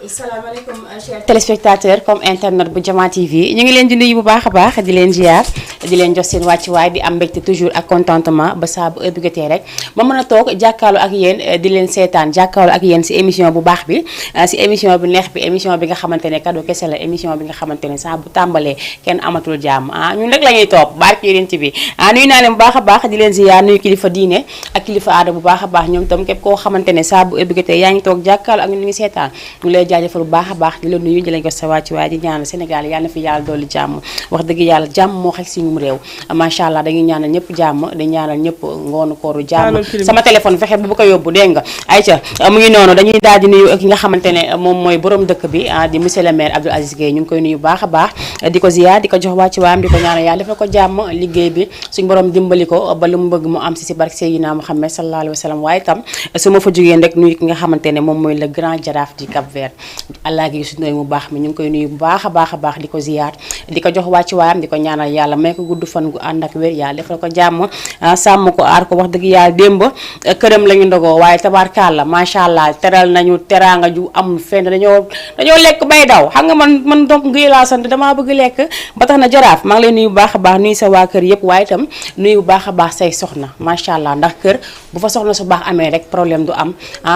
salaamaaleykum chers téléspectateurs comme internet bu Jama TV ñu ngi leen di nuyu bu baax a baax di leen ziar di leen jox seen wàccuwaay di am mbégte toujours ak contentement ba saa bu heure bi jotee rek ma mën a toog jàkkaarloo ak yéen di leen seetaan jàkkaarloo ak yéen si émission bu baax bi si émission bu neex bi émission bi nga xamante ne cadeau kese la émission bi nga xamante ne saa bu tàmbalee kenn amatul jàmm ñun rek la ñuy topp barke yéen ci bi nuyu naa leen bu baax a baax di leen ziar nuyu kilifa diine ak kilifa aada bu baax a baax ñoom tam képp koo xamante ne saa bu heure bi jotee yaa ngi toog jàkkaarloo ak ñun ngi seetaan ñu lay jaajëfal bu baax a baax di la nuyu di leen jox sa wàccuwaay di ñaanal Sénégal yàlla na fi yàlla dolli jàmm wax dëgg yàlla jàmm moo xek si ñum réew macha allah dañuy ñaanal ñëpp jàmm di ñaanal ñëpp ngoonu kooru jàmm sama téléphone fexe bu ko yóbbu dégg nga ayca mu ngi noonu dañuy daal di nuyu ki nga xamante ne moom mooy borom dëkk bi di monsieur le maire Abdoul Aziz Gueye ñu ngi koy nuyu baax a baax di ko ziar di ko jox wàccuwaayam di ko ñaanal yàlla defal ko jàmm liggéey bi suñu borom dimbali ko ba lu mu bëgg mu am si barke Seydina Muhammad sallallahu alayhi wa sallam waaye itam su ma fa jógee rek nuyu ki nga xamante ne moom mooy le grand jaraaf du Cap Vert allah gi su mu baax mi ñu ngi koy nuyu bu baax a baax a baax di ko ziar di ko jox wàccuwaayam di ko ñaanal yàlla may ko gudd fan gu ànd ak wér yàlla defal ko jàmm sàmm ko aar ko wax dëgg yàlla démb këram la ñu ndogoo waaye tabaarkàlla macha allah teral nañu teraanga ju amul fenn dañoo lekk bay daw xam nga man donc Guèye laa sant damaa bëgg lekk ba tax na jaraaf maa ngi lay nuyu bu baax a baax nuyu sa waa kër yëpp waaye itam nuyu bu baax a baax say soxna macha allah ndax kër bu fa soxna su baax amee rek problème du am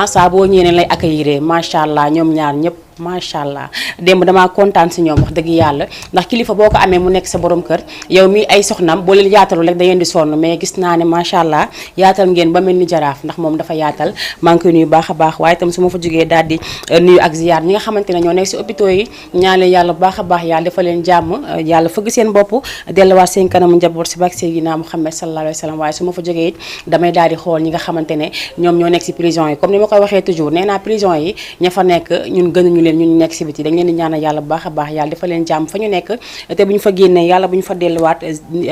saa boo ñëwee lay accueillir macha allah ñoom ñaar ñëpp macha allah démb damaa kontaan si ñoom wax dëgg yàlla ndax kilifa boo ko amee mu nekk sa borom kër yow mi ay soxnam boo leen yaatalu rek da ngeen di sonn mais gis naa ne macha allah yaatal ngeen ba mel ni jaraaf ndax moom dafa yaatal maa ngi koy nuyu baax a baax waaye itam su ma fa jógee daal di nuyu ak ziar ñi nga xamante ne ñoo nekk si hôpitaux yi ñaan leen yàlla bu baax a baax yàlla dafa leen jàmm yàlla fëgg seen bopp delluwaat seen kanamu njaboot si bak Seydina Muhammad sallallahu alayhi wa sallam waaye su ma fa jógee it damay daal di xool ñi nga xamante ne ñoom ñoo nekk si prison yi comme ni ma koy waxee toujours nee naa prison yi ña fa nekk ñun gënuñu leen ñun nekk si biti dañ leen di ñaanal yàlla bu baax a baax yàlla dafa leen jàmm fa ñu nekk te bu ñu fa génnee yàlla bu ñu fa delluwaat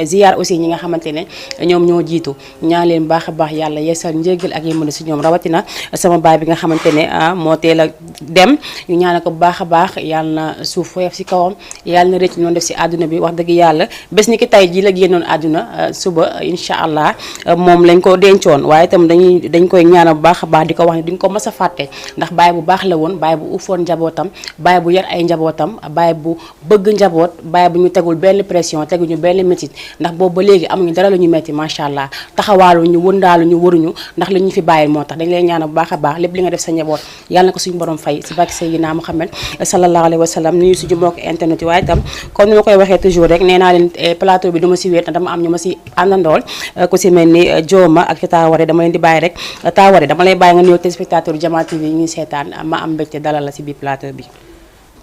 ziar aussi ñi nga xamante ne ñoom ñoo jiitu ñaan leen baax a baax yàlla yeesal njéggal ak yërmande si ñoom rawatina sama baay bi nga xamante ne moo teel a dem ñu ñaanal ko bu baax a baax yàlla na suuf woyof si kawam yàlla na rëcc noonu def si àdduna bi wax dëgg yàlla bés ni ki tey ji la génnoon àdduna suba incha allah moom lañ ko dencoon waaye itam dañ koy ñaanal bu baax a baax di ko wax ne duñ ko mës a fàtte ndax baay bu baax la woon baay bu ufoon njabootam baay bu yar ay njabootam baay bu bëgg njaboot baay bu ñu tegul benn pression teguñu benn métit ndax boobu ba léegi amuñu dara lu ñu metti macha allah taxawaalu ñu wëndaalu ñu waruñu ndax li ñu fi bàyyi moo tax dañ leen ñaanal bu baax a baax lépp li nga def sa njaboot yàlla na ko suñu borom fay si barke Seydina Muhammad sallallahu alayhi wa sallam nuyu suñu mbokk internet yi waaye itam comme ni ma koy waxee toujours rek nee naa leen plateau bi duma si wéet na dama am ñu ma si àndandool ku si mel ni Jooma ak Taaware dama leen di bàyyi rek Taaware dama lay bàyyi nga nuyu téléspectateur Jama TV yi ñuy seetaan ma am mbégte dalal la si biir plateau bi.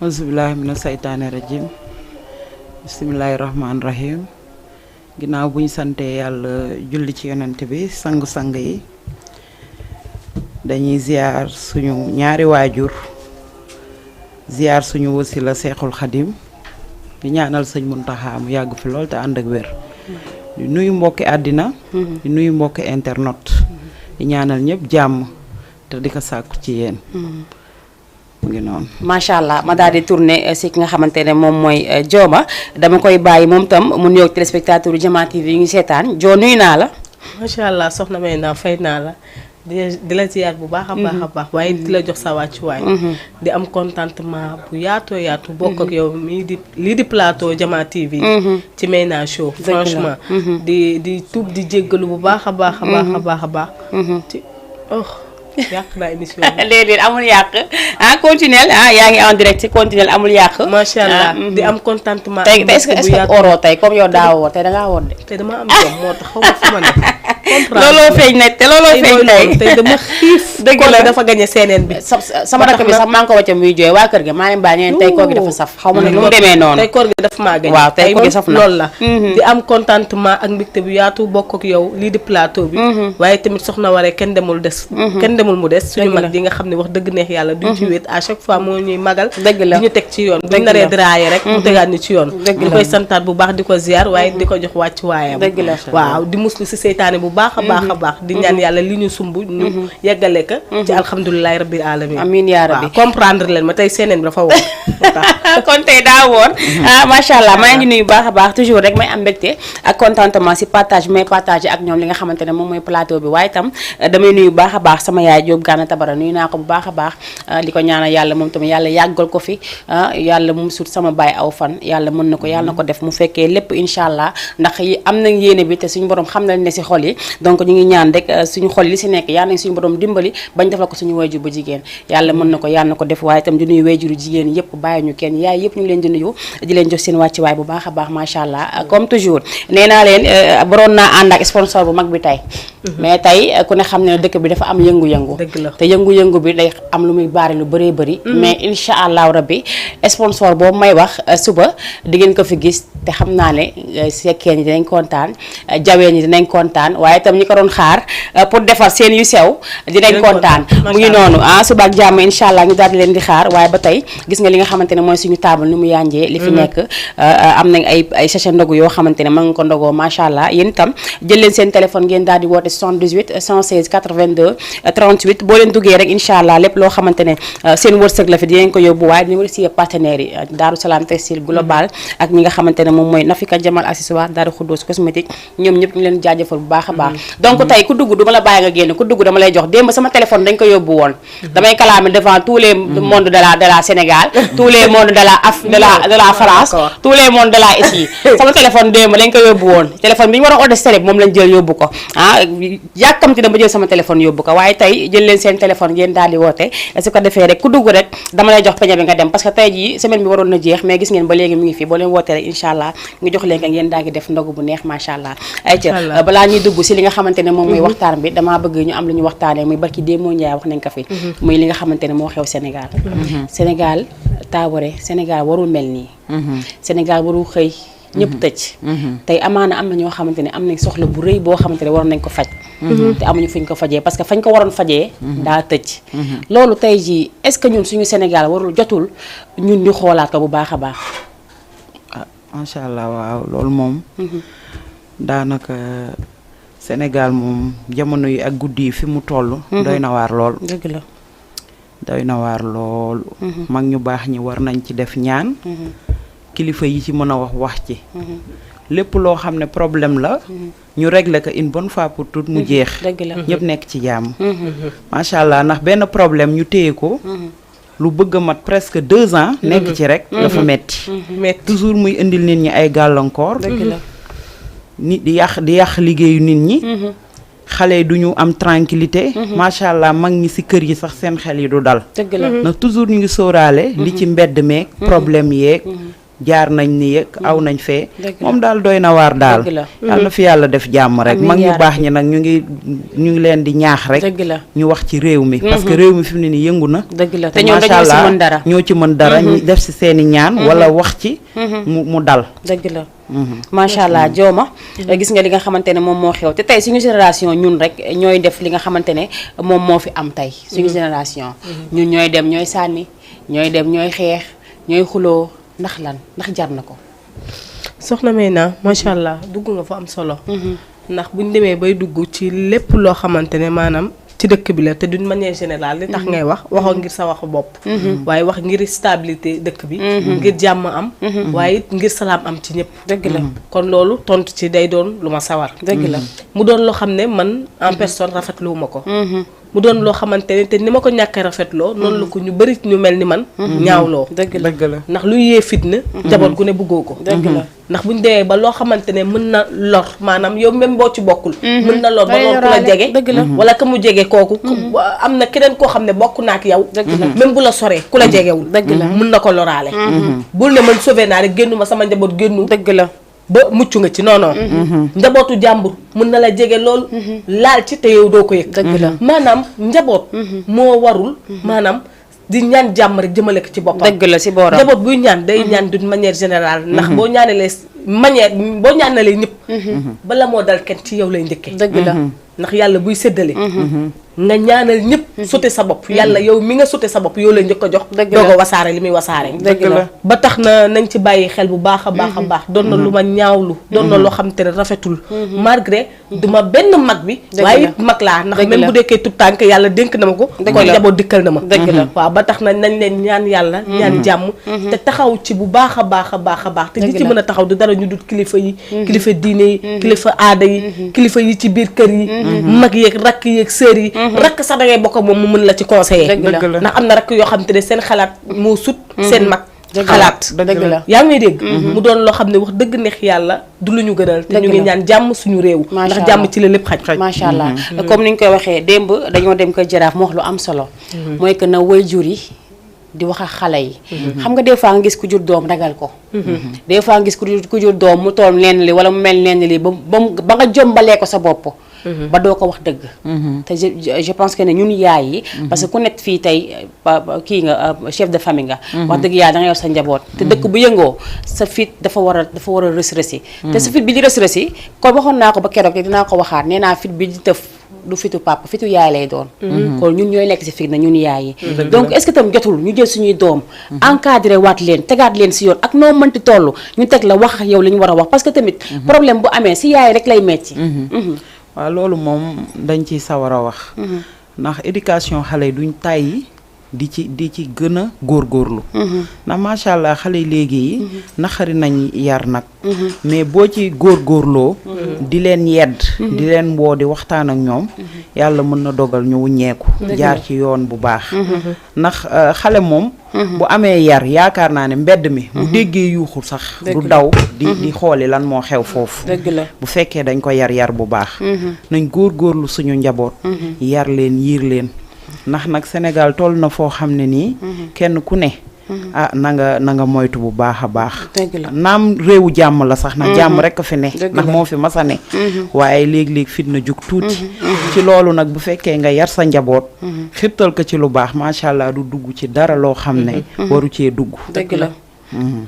auzubillahi mina saytaani rajim bisimilahi rahmaani rahim ginnaaw bu ñu santee yàlla julli ci yonent bi sang-sang yi dañuy ziar suñu ñaari waajur ziar suñu wasila seexul xadim di ñaanal sëñ Muntaxa mu yàgg fi lool te ànd ak wér di nuyu mbokki àddina di nuyu mbokki internet di ñaanal ñëpp jàmm te di ko sàkku ci yéen mu ngi noonu macha allah ma daal di tourné si ki nga xamante ne moom mooy Jooma dama koy bàyyi moom tam mu nuyoog téléspectateur Jama TV yi ngi seetaan joo nuyu naa la. macha allah soxna may naa fay naa la di la ziar bu baax a baax a baax waaye di la jox sa wàccuwaay di am contentement bu yaatu bokk ak yow lii di plateau Jama TV ci Mayna Show franchement di tuub di jéggalu bu baax a baax a baax ci yàq naa émission bi. déedéet amul yàq continuel yaa ngi en direct continuel amul yàq. macha allah di am contentement. tey est-ce que oro tey comme yow daa woor tey da ngaa woor de. tey dama am jom moo tax xaw ma fu ma ne. looloo feeñ ne te looloo feeñ tey tey dama xiif. dëgg la dafa gañe seeneen bi. sama rakk bi sax maa ngi ko wàcce muy jooy waa kër ga maa leen bàyyi neen tey koor gi dafa saf xaw ma ne lu mu demee noonu. tey koor gi dafa maa gañe. waaw tey koor gi saf na loolu la. di am contentement ak mbégte bu yaatu bokk ak yow lii di plateau bi. waaye tamit soxna waree kenn demul des. kenn demul mu des suñu Dëgg la. mag yi nga xam ne wax dëgg neex yàlla duñ ci wéet à chaque fois moo ñuy magal Dëgg la. di ñu teg ci yoon Dëgg buñ naree la. draaye rek mu tegaat ñu ci yoon Dëgg di la. koy santaat bu baax di ko ziar waaye di ko jox wàcc waayam Dëgg la. waaw di muslu si seytaane bu baax a baax a baax di ñaan yàlla li ñu sumb ñu yeggale ka ci alhamdulilahi rabbil alamin amiin yaa rabbi. waaw comprendre leen ma tey seeneen bi dafa woon kon tey daa woon macha allah maa ngi nuyu baax a baax toujours rek may am mbégte ak contentement si partage bi may partagé ak ñoom li nga xamante ne moom mooy plateau bi waaye itam damay nuyu baax a baax sama yaay Diop Gana Tabara nuyu naa ko bu baax a baax di ko ñaanal yàlla moom tamit yàlla yàggal ko fi yàlla moom sut sama baay aw fan yàlla mën na ko yàlla na ko def mu fekkee lépp incha allah ndax yi am nañ yéene bi te suñu borom xam nañ ne si xol yi donc ñu ngi ñaan rek suñu xol li si nekk yàlla nañ suñu borom dimbali bañ defal ko suñu wayjur bu jigéen yàlla mën na ko yàlla na ko def waaye itam di nuyu wayjuru jigéen yëpp bàyyi ñu kenn yaay yëpp ñu ngi leen di nuyu di leen jox seen wàccuwaay bu baax a baax macha allah comme toujours nee naa leen baroon naa ànd ak sponsor bu mag bi tey mais tey ku ne xam ne dëkk bi dafa am yëngu-yëngu dëgg la. te yëngu-yëngu bi day am lu muy baari lu bëree bëri mais incha allahu rabbi sponsor boobu may wax suba di ngeen ko fi gis te xam naa ne sekkeen ñi dinañ kontaan jaween ñi dinañ kontaan waaye itam ñi ko doon xaar pour defar seen yu sew dinañ kontaan mu ngi noonu suba ak jàmm incha allah ñu daal di leen di xaar waaye ba tey gis nga li nga xamante ne mooy suñu table ni mu yànjee li fi nekk am nañ ay sachet ndogu yoo xamante ne mën nga ko ndogoo macha allah yéen itam jël leen seen téléphone ngeen daal di woote 78 116 82 38 boo leen duggee rek incha allah lépp loo xamante ne seen wërsëg la fi dinañ ko yóbbu waaye dinañ remercier partenaires yi Daaru Salaam Textile Global ak ñi nga xamante ne moom mooy Nafika Jamal accessoire Daaru Xuddoos cosmétique ñoom ñëpp ñu leen jaajëfal bu baax a baax donc tey ku dugg du ma la bàyyi nga génn ku dugg dama lay jox démb sama téléphone dañ ko yóbbu woon damay kalaame devant tous les mondes de la Sénégal tous les mondes de la France tous les mondes de la ici sama téléphone démb dañ ko yóbbu woon téléphone bi ñu waroon enregistré moom lañ jël yóbbu ko yàkkamti dama jël sama téléphone yóbbu ko waaye tey jël leen seen téléphone ngeen daal di woote su ko defee rek ku dugg rek dama lay jox peñe bi nga dem parce que tey jii semaine bi waroon na jeex mais gis ngeen ba léegi mi ngi fi boo leen wootee rek incha allah nga jox leen ko ngeen daal di def ndogu bu neex macha allah ayca balaa ñuy dugg si li nga xamante ne moom mooy waxtaan bi damaa bëgg ñu am lu ñu waxtaanee muy barki démoo Ndiaye wax nañ ko fi muy li nga xamante ne moo xew Sénégal Sénégal Taabare Sénégal warul mel nii Sénégal warul xëy ñëpp tëj tey amaana am na ñoo xamante ne am nañ soxla bu rëy boo xamante ne waroon nañ ko faj te amuñu fuñ ko fajee parce que fañ ko waroon fajee daa tëj loolu tey jii est-ce que ñun suñu Sénégal warul jotul ñun ñu xoolaat ko bu baax a baax macha allah waaw loolu moom daanaka Sénégal moom jamono yi ak guddi yi fi mu toll doy na waar lool dëgg la doy na waar lool mag ñu baax ñi war nañ ci def ñaan kilifa yi ci mën a wax ci lépp loo xam ne problème la ñu régler ko une bonne fois pour toutes mu jeex dëgg la ñëpp nekk ci jàmm macha allah ndax benn problème ñu téye ko lu bëgg a mat presque 2 ans nekk ci rek dafa metti toujours muy indil nit ñi ay gàllankoor dëgg la nit di yàq liggéeyu nit ñi xale yi du ñu am tranquillité macha allah mag ñi ci kër yi sax seen xel yi du dal dëgg la ndax toujours ñu ngi sóoraale li ci mbedd meeg problème yeeg jaar nañ ni yëg aw nañ fee moom daal doy na waar daal yàlla na fi yàlla def jàmm rek mag ñu baax ñi nag ñu ngi leen di ñaax rek dëgg la ñu wax ci réew mi parce que réew mi fi mu ne ni yëngu na dëgg la te ñoom dañoo ci mën dara ñoo ci mën dara ñu def ci seeni ñaan wala wax ci mu dal dëgg la macha allah jooma gis nga li nga xamante ne moom moo xew te tey suñu génération ñun rek ñooy def li nga xamante ne moom moo fi am tey suñu génération ñun ñooy dem ñooy sànni ñooy dem ñooy xeex ñooy xuloo ndax lan ndax jar na ko soxna Meyna macha allah dugg nga fa am solo ndax buñ demee bay dugg ci lépp loo xamante ne maanaam ci dëkk bi la te d'une manière générale li tax ngay wax waxoo ngir sa waxu bopp waaye wax ngir stabilité dëkk bi ngir jàmm am waaye it ngir salaam am ci ñëpp dëgg la kon loolu tontu ci day doon lu ma sawar dëgg la mu doon loo xam ne man en personne rafetluwu ma ko mu doon loo xamante ne te ni ma ko ñàkkee rafetloo noonu la ko ñu bëri ñu mel ni man ñaawloo dëgg la ndax lu yee fitna jaboot gu ne bëggoo ko dëgg la ndax buñ demee ba loo xamante ne mën na lor maanaam yow même boo ci bokkul mën na lor ba lor ku la jege dëgg la wala ka mu jege kooku am na keneen koo xam ne bokk na ak yow même bu la soree ku la jegewul dëgg la mën na ko loraale bul ne man sauvé naa rek génnu ma sama njaboot génnu dëgg la ba mucc nga ci non non njabootu jàmbur mën na la jege lool laal ci te yow doo ko yëg dëgg la maanaam njaboot moo warul maanaam di ñaan jàmm rek jëmale ko ci boppam dëgg la si booram njaboot buy ñaan day ñaan d'une manière générale ndax boo ñaanalee ñëpp bala moo dal kenn ci yow lay njëkkee dëgg la ndax yàlla buy séddale nga ñaanal ñëpp sote sa bopp yàlla yow mi nga sote sa bopp yow la njëkk a jox doog a wasaare li muy wasaare dëgg la ba tax na nañ ci bàyyi xel bu baax a baax a baax doon na lu ma ñaawlu doon na loo xam te ne rafetul malgré duma benn mag bi waaye it mag laa ndax même bu dekkee tout tànk yàlla dénk na ma ko kon njaboot dikkal na ma waaw ba tax na nañ leen ñaan yàlla ñaan jàmm te taxaw ci bu baax a baax a baax a baax te ñi ci mën a taxaw du dara ñu dut kilifa yi kilifa diine yi kilifa aada yi kilifa yi ci biir kër yi mag yeeg rakk yeeg sër yi rakk sax da ngay bokk moom mu mën la ci conseiller ndax am na rakk yoo xam te ne seen xalaat moo sut seen mag xalaat dëgg la yaa ngi may dégg mu doon loo xam ne wax dëgg neex yàlla du lu ñu gënal te ñu ngi ñaan jàmm suñu réew ndax jàmm ci la lépp xaj macha allah comme ni ñu koy waxee démb dañoo dem ko jaraaf mu wax lu am solo mooy que na waajur yi di wax ak xale yi xam nga des fois nga gis ku jur doom ragal ko des fois nga gis ku jur doom mu toll lenn li wala mu mel lenn li ba nga jombalee ko sa bopp ba doo ko wax dëgg te je pense que ne ñun yaay yi parce que ku nekk fii tey kii nga chef de famille nga wax dëgg yaay da nga yor sa njaboot te dëkk bu yëngoo sa fit dafa war a rës-rësi te sa fit bi di rës-rësi kon waxoon naa ko ba keroog te dinaa ko waxaat nee naa fit bi di tëf du fitu papa fitu yaay lay doon kon ñun ñooy nekk si fit na ñun yaay yi donc est-ce que tam jotul ñu jël suñuy doom encadré waat leen tegaat leen si yoon ak noo mënti toll ñu teg la wax ak yow li ñu war a wax parce que tamit problème bu amee si yaay rek lay metti waaw loolu moom dañ ciy sawar a wax ndax éducation xale yi duñ tàyyi di ci gën a góorgóorlu ndax macha allah xale yi léegi yi naxari nañ yar nag mais boo ci góorgóorloo di leen yedd di leen woo di waxtaan ak ñoom yàlla mën na dogal ñu wuññeeku jaar ci yoon bu baax ndax xale moom bu amee yar yaakaar naa ne mbedd mi bu déggee yuuxu sax du daw di xooli lan moo xew foofu bu fekkee dañ ko yar bu baax nañ góorgóorlu suñu njaboot yar leen yiir leen ndax nag Sénégal toll na foo xam ne nii kenn ku ne na nga moytu bu baax a baax naam réewu jàmm la sax nag jàmm rek a fi ne ndax moo fi masa ne waaye léeg-léeg fitna jug tuuti ci loolu nag bu fekkee nga yar sa njaboot xirtal ko ci lu baax macha allah du dugg ci dara loo xam ne waru cee dugg dëgg la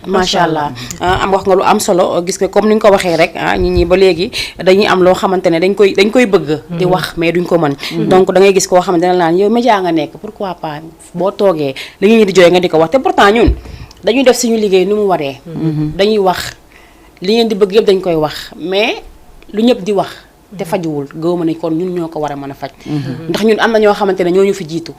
macha allah am wax nga lu am solo gis nga comme ni nga ko waxee rek nit ñi ba léegi dañuy am loo xamante ne dañ koy bëgg di wax mais duñ ko mën donc da ngay gis koo xamante ne laan yow média nga nekk pourquoi pas boo toogee li ngi ñi di jooy nga di ko wax te pourtant ñun dañuy def suñu liggéey ni mu waree dañuy wax li ngeen di bëgg yëpp dañ koy wax mais lu ñëpp di wax te fajuwul gëwuma ne kon ñun ñoo ko war a mën a faj ndax ñun am na ñoo xamante ne ñoo ñu fi jiitu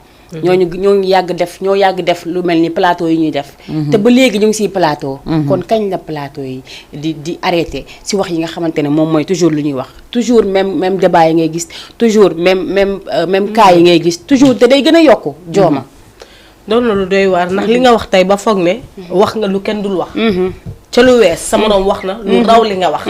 ñoo yàgg def lu mel ni plateau yi ñuy def te ba léegi ñu ngi siy plateau kon kañ la plateau yi di arrêté si wax yi nga xamante ne moom mooy toujours lu ñuy wax toujours même débat yi ngay gis toujours même cas yi ngay gis toujours te day gën a yokku jooma doon na lu doy waar ndax li nga wax tey ba foog ne wax nga lu kenn dul wax ca lu wees sa moroom wax na lu raw li nga wax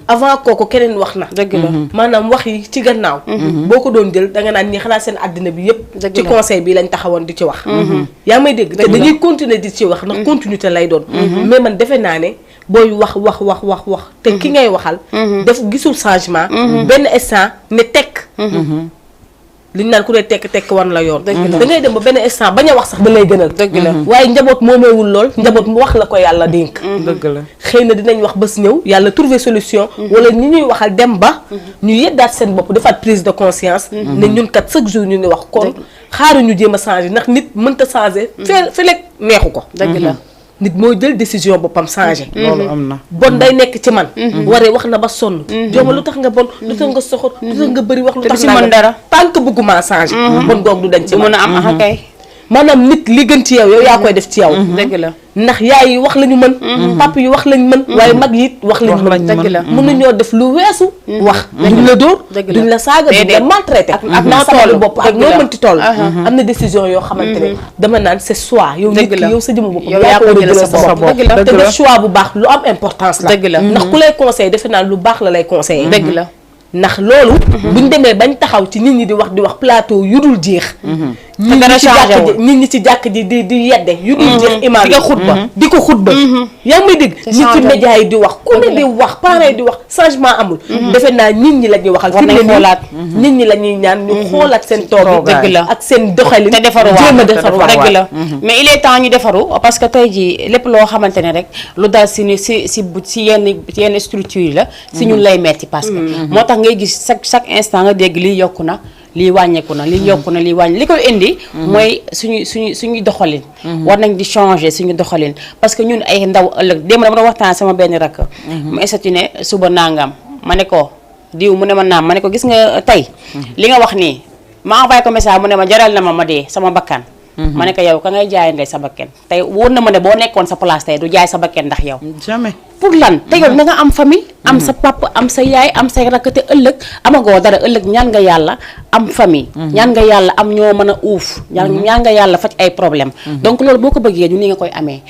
avant kooku keneen wax na dëgg la maanaam wax yi ci gannaaw boo ko doon jël danga naan ñi xanaa seen àddina bi yëpp ci conseil bi lañ taxawoon di ci wax yaa may dégg te dañuy continuer di ci wax ndax continuité lay doon mais man defe naa ne booy wax te ki ngay waxal def gisul changement benn instant ne tekk li ñu naan ku ne tekk war la yoon da ngay dem ba benn instant bañ a wax sax da lay gënal dëgg la waaye njaboot moomeewul lool njaboot mu wax la ko yàlla dénk dëgg la xëy na dinañ wax bés ñëw yàlla trouver solution wala ñi ñuy waxal dem ba ñu yeddaat seen bopp defaat prise de conscience ne ñun kat chaque jour ñu ngi wax kon xaaruñu jéem a changer ndax nit mënta changer fi lekk neexu ko dëgg la nit moo jël décision boppam changé loolu am na bon day nekk ci man waree wax na ba sonn jooma lu tax nga bon lu tax nga soxor lu tax nga bëri wax lu tax mën dara tant que bëgguma changé bon goog du dañ ci mën a am kay maanaam nit li gën ci yow yaa koy def ci yow dëgg la ndax yaay yi wax lañu mën papa yi wax lañ mën waaye mag yi wax lañ mën dëgg la mën nañoo def lu weesu wax duñ la dóor duñ la saaga duñ la maltraité ak noo toll bopp ak noo mënti toll am na décision yoo xamante ne dama naan c'est choix yow nit ki yow sa jëmu bopp yaa ko war a jël sa bopp te def choix bu baax lu am importance la dëgg la ndax ku lay conseillé defe naa lu baax la lay conseillé dëgg la ndax loolu buñ demee bañ taxaw ci nit ñi di wax plateau yu dul jeex nit ñi ci jàkk ji di yedde yu dul jeex imaam di ko xutba di ko xutba yaa ngi may dégg nit ci média yi di wax ku ne di wax parents yi di wax changement amul defe naa nit ñi la ñuy waxal fi mu ne nit ñi la ñuy ñaan ñu xoolaat seen toog dëgg la ak seen doxalin te defaruwaat jéem a defaruwaat dëgg la mais il est temps ñu defaru parce que tey jii lépp loo xamante ne rek lu dal si yenn structure yi la si ñun lay metti parce que moo tax ngay gis chaque instant nga dégg lii yokku na lii wàññeeku na lii yokku na lii wàññi li koy indi mooy suñuy doxalin war nañ di changer suñu doxalin parce que ñun ay ndaw ëllëg démb dama doon waxtaan sama benn rakk mu estati ne suba nangam ma ne ko diw mu ne ma naam ma ne ko gis nga tey li nga wax nii ma envoyé ko message mu ne ma jaral na ma dee sama bakkan ma ne ko yow ka ngay jaayandee sa bakken tey wóor na ma ne boo nekkoon sa place tey du jaay sa bakken ndax yow jamais pour lan te yow da nga am famille am sa papa am sa yaay am say rakk te ëllëg amagoo dara ëllëg ñaan nga yàlla am famille ñaan nga yàlla am ñoo mën a uuf ñaan nga yàlla faj ay problème donc loolu boo ko bëggee du ni nga koy amee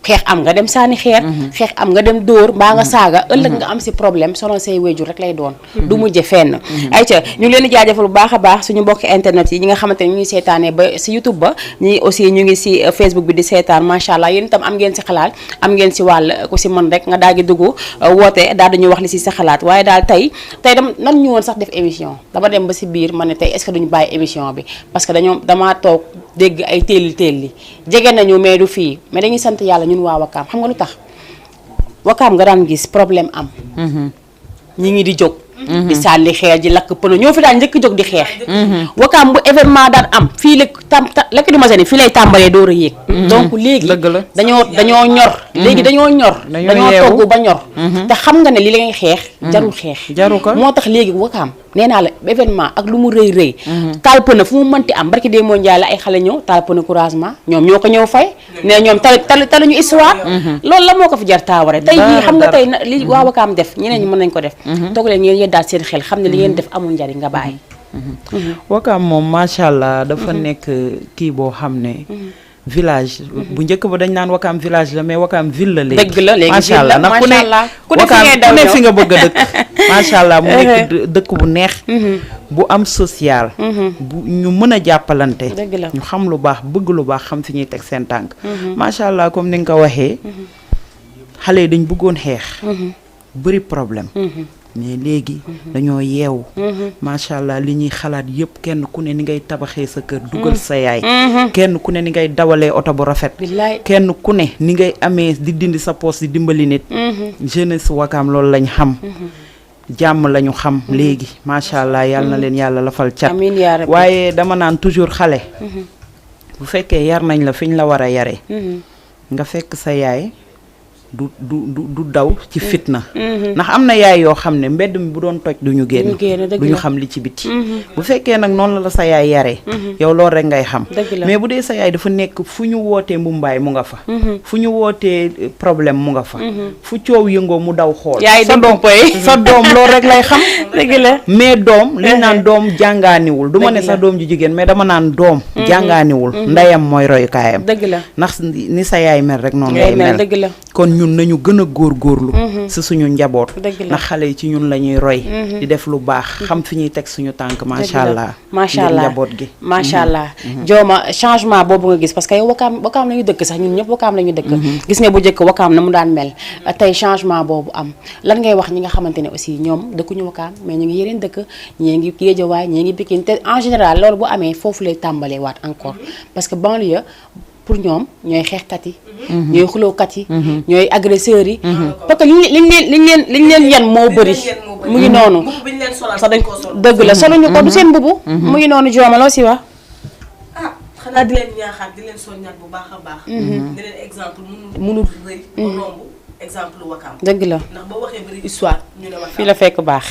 xeex am nga dem saani xeex am nga dem dóor mbaa nga saaga ëllëg nga am si problème sonal say wéjur rek lay doon du mujje fenn ayca ñu ngi leen di jaajëfal bu baax a baax suñu mbokki internet yi ñi nga xamante ne ñu ngi seetaanee ba si YouTube ba ñi aussi ñu ngi si Facebook bi di seetaan macha allah yéen itam am ngeen si xalaat am ngeen si wàll ku si mën rek nga daal di dugg woote daal dañuy wax li si sa xalaat waaye daal tey dem nan ñu woon sax def émission dama dem ba si biir ma ne tey est-ce que duñu bàyyi émission bi parce que damaa toog dégg ay téeli jege nañu mais du fii mais dañuy sant yàlla ñun waa Wakaam xam nga lu tax Wakaam nga daan gis problème am ñi ngi di jóg di sànni xeer ji lakk pëno ñoo fi daan njëkk jóg di xeex Wakaam bu événement daan am fii lekk di masani fii lay tàmbalee door a yéeg donc léegi dañoo ñor léegi dañoo togg ba ñor te xam nga ne li la ngay xeex jarul xeex moo tax léegi Wakaam nee naa la événement ak lu mu rëy taal pëno fu mu mënti am barki dee moo njaay la ay xale ñëw taal pëno couragement ñoom ñoo ko ñëw fay ne ñoom taluñu histoire loolu la moo ko fi jar taaware tey jii xam nga tey li waa Wakaam def ñeneen ñi mën nañ ko def toog leen ngeen yeddaal seen xel xam ne li ngeen def amul njariñ nga bàyyi Wakaam moom macha allah dafa nekk kii boo xam ne village bu njëkk ba dañ naan Wakaam village la mais Wakaam ville la léegi. dëgg la léegi macha allah ndax ku ne fi nga bëgg a dëkk. macha allah mu nekk dëkk bu neex. bu am social. bu ñu mën a jàppalante. dëgg la ñu xam lu baax bëgg lu baax xam fi ñuy teg seen tànk. macha allah comme ni nga ko waxee. xale yi dañ bëggoon xeex. bëri problème. mais léegi dañoo yeewu macha allah li ñuy xalaat yëpp kenn ku ne ni ngay tabaxee sa kër dugal sa yaay kenn ku ne ni ngay dawalee oto bu rafet kenn ku ne ni ngay amee di dindi sa poos di dimbali nit jeunesse Wakaam loolu lañ xam jàmm lañu xam léegi macha allah yàlla na leen yàlla lafal cat waaye dama naan toujours xale bu fekkee yar nañ la fiñ la war a yare nga fekk sa yaay du daw ci fitna ndax am na yaay yoo xam ne mbedd mi bu doon toj duñu génn duñu xam li ci biti bu fekkee nag noonu la sa yaay yaree yow loolu rek ngay xam mais bu dee sa yaay dafa nekk fu ñu wootee mbumbaay mu nga fa fu ñu wootee problème mu nga fa fu coow yëngoo mu daw xool sa doom loolu rek lay xam dëgg la mais doom li naan doom jàngaaniwul du ma ne sax doom ji jigéen mais dama naan doom jàngaaniwul ndeyam mooy royukaayam dëgg la ndax ni sa yaay mel rek noonu ngay mel dëgg la kon ñun nañu gën a góorgóorlu si suñu njaboot ndax xale yi ci ñun la ñuy roy di def lu baax xam fi ñuy teg suñu tànk macha allah njaboot gi macha allah jooma changement boobu nga gis parce que yow Wakaam la ñu dëkk sax ñun ñëpp Wakaam la ñu dëkk gis nga bu njëkk Wakaam na mu daan mel tey changement boobu am lan ngay wax ñi nga xamante ne aussi ñoom dëkkuñu Wakaam mais ñu ngi yeneen dëkk ñii ngi Géejawaay ñii ngi Pikine te en général loolu bu amee foofu lay tàmbalee waat encore parce que banlieue pour ñoom ñooy xeexkat yi ñooy xulookat yi ñooy agresseurs yi parce que liñ leen yan moo bëri mu ngi noonu dëgg la soluñu ko du seen mbubu mu ngi noonu jooma loo si wax xanaa di leen ñaaxaat di leen soññaat bu baax a baax di leen exemple mënul rëy romb exemple Wakaam dëgg la ndax boo waxee bëri histoire ñu ne Wakaam fii la fekk baax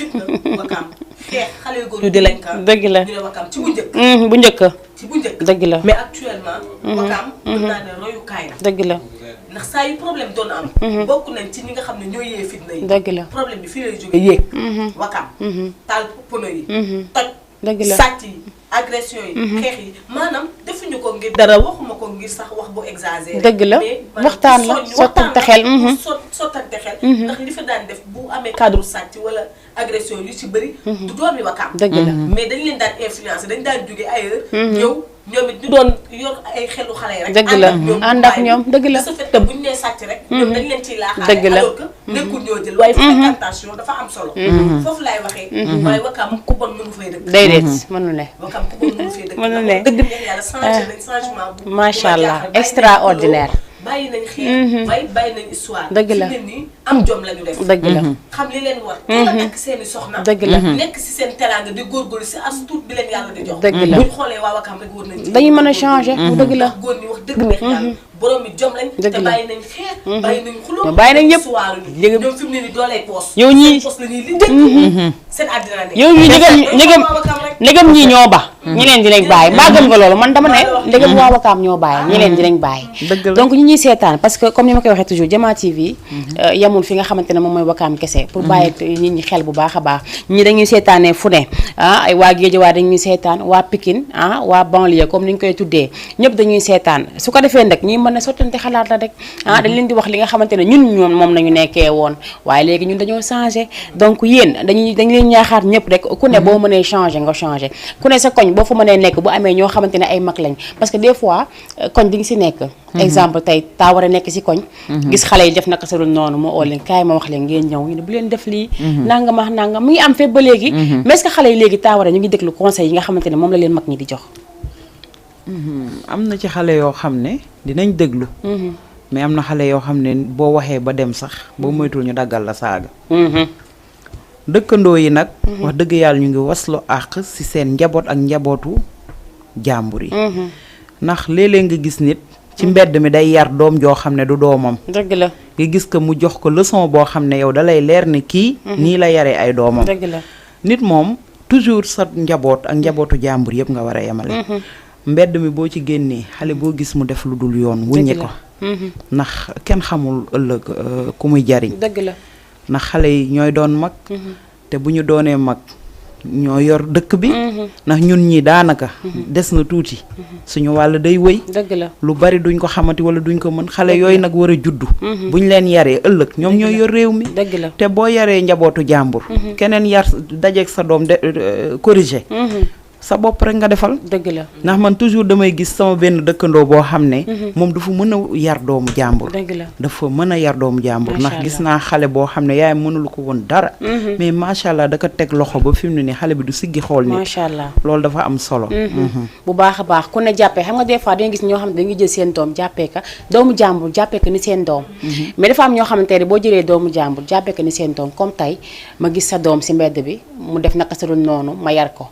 Wakaam xeex xale yu góor ñu di leen dëgg la ñu ne Wakaam ci bu njëkk ci bu njëkk dëgg la mais actuellement Wakaam mën naa ne royukaay la dëgg la ndax saa yu problème doon am bokk nañ ci ñi nga xam ne ñoo yee fitna yi dëgg la problème bi fii lay jóge yéeg Wakaam taal pono yi toj dëgg la sàcc yi agression yi xeex yi maanaam defuñu ko ngir dara waxuma ko ngir sax wax bu exagéré dëgg la waxtaan la sottante xel sottante xel ndax li fa daan def bu amee cadre sàcc wala agression yu ci bëri du doomi Wakaam dëgg la mais dañ leen daan influencer dañ daan jóge ailleurs ñëw ñoom it ñu doon yor ay xelu xale yi rek. dëgg la ànd ak ñoom dëgg la. de ce fait que buñ nee sàcc rek. ñoom dañ leen ciy laaxaale. dëgg la alors que nekkul ñoo jël waaye fréquentation dafa am solo. foofu laay waxee. waaye Wakaam ku bon mënu fay dëkk. déedéet mënu ne. Wakaam ku bon mënu fay dëkk. mënu ne dëgg neex yàlla changé nañ changement bu. macha allah extraordinaire. bàyyi nañ xeex bàyyi nañ histoire. dëgg la fi ne nii am jom la ñu def. dëgg la xam li leen war. teel a takk seen i soxna. dëgg la nekk si seen teraanga di góorgóorlu si as tuut bi leen yàlla di jox. dëgg la bu ñu xoolee waa Wakaam rek war nañ ci. dañuy mën a changer. dëgg la góor ñi wax dëgg neex yàlla. borom mi jom lañ. dëgg te la bàyyi nañ xeex. bàyyi nañ xuloo bàyyi nañ ñëpp histoire yi. léegi ñoom fi mu ne nii doolee poos. yow ñii seen poos la ñuy lijjanti. seen àddina ne. yow ñii ndegam ñii ñoo ba. ñi leen dinañ bàyyi bàggal nga loolu man dama ne ndegam waa Wakaam ñoo bàyyi ñi leen dinañ bàyyi. donc ñi ñuy seetaan parce que comme ni ma koy waxee toujours Jama TV yamul fi nga xamante ne moom mooy Wakaam kese pour bàyyi nit ñi xel bu baax a baax ñi dañuy seetaanee fu ne ay waa Guédiawaye dañuy seetaan waa Pikine waa banlieue comme ni ñu koy tuddee ñëpp dañuy seetaan su ko defee nag ñuy mën a sottante xalaat la rek dañ leen di wax li nga xamante ne ñun ñoom moom nañu nekkee woon waaye léegi ñun dañoo changé donc yéen dañ leen ñaaxaat ñëpp rek ku ne boo mënee changé nga changé ku ne sa koñ boo fa mënee nekk bu amee ñoo xamante ne ay mag lañ parce que des fois koñ di nga si nekk exemple tey taa war a nekk si koñ gis xale yi def naka sa dul noonu moo oo leen kaay ma wax leen ngeen ñëw ñu ne bu leen def lii nangam ak nangam mu ngi am fépp ba léegi mais est-ce que xale yi léegi taa war a ñu ngi déglu conseil yi nga xamante ne moom la leen mag ñi di jox am na ci xale yoo xam ne dinañ déglu mais am na xale yoo xam ne boo waxee ba dem sax boo moytul ñu daggal la saaga dëkkandoo yi nag wax dëgg yàlla ñu ngi waslu àq ci seen njaboot ak njabootu jàmbur yi ndax léeg-léeg nga gis nit ci mbedd mi day yar doom joo xam ne du doomam dëgg la nga gis ko mu jox ko leçon boo xam ne yow dalay leer ne kii nii la yaree ay doomam dëgg la nit moom toujours sa njaboot ak njabootu jàmbur yëpp nga war a yemale mbedd mi boo ci génnee xale boo gis mu def lu dul yoon wuññi ko ndax kenn xamul ëllëg ku muy jariñ dëgg la ndax xale yi ñooy doon mag te bu ñu doonee mag ñoo yor dëkk bi ndax ñun ñi daanaka des na tuuti suñu wàll day wëy dëgg la lu bari duñ ko xamati wala duñ ko mën xale yooyu nag war a juddu buñ leen yaree ëllëg ñoom ñooy yor réew mi dëgg la te boo yaree njabootu jàmbur keneen yar dajeeg sa doom de corrigé sa bopp rek nga defal dëgg la ndax man toujours damay gis sama benn dëkkandoo boo xam ne moom dafa mën a yar doomu jàmbur dëgg la dafa mën a yar doomu jàmbur ndax gis naa xale boo xam ne yaay mënulu ko woon dara mais macha allah da ko teg loxo ba fi mu ne nii xale bi du siggi xool nit macha allah loolu dafa am solo bu baax a baax ku ne jàppee xam nga des fois dañuy gis ñoo xam ne dañuy jël seen doom jàppee ka doomu jàmbur jàppee ka ni seen doom mais dafa am ñoo xamante ne boo jëlee doomu jàmbur jàppee ka ni seen doom comme tey ma gis sa doom si mbedd bi mu def naka sa dul noonu ma yar ko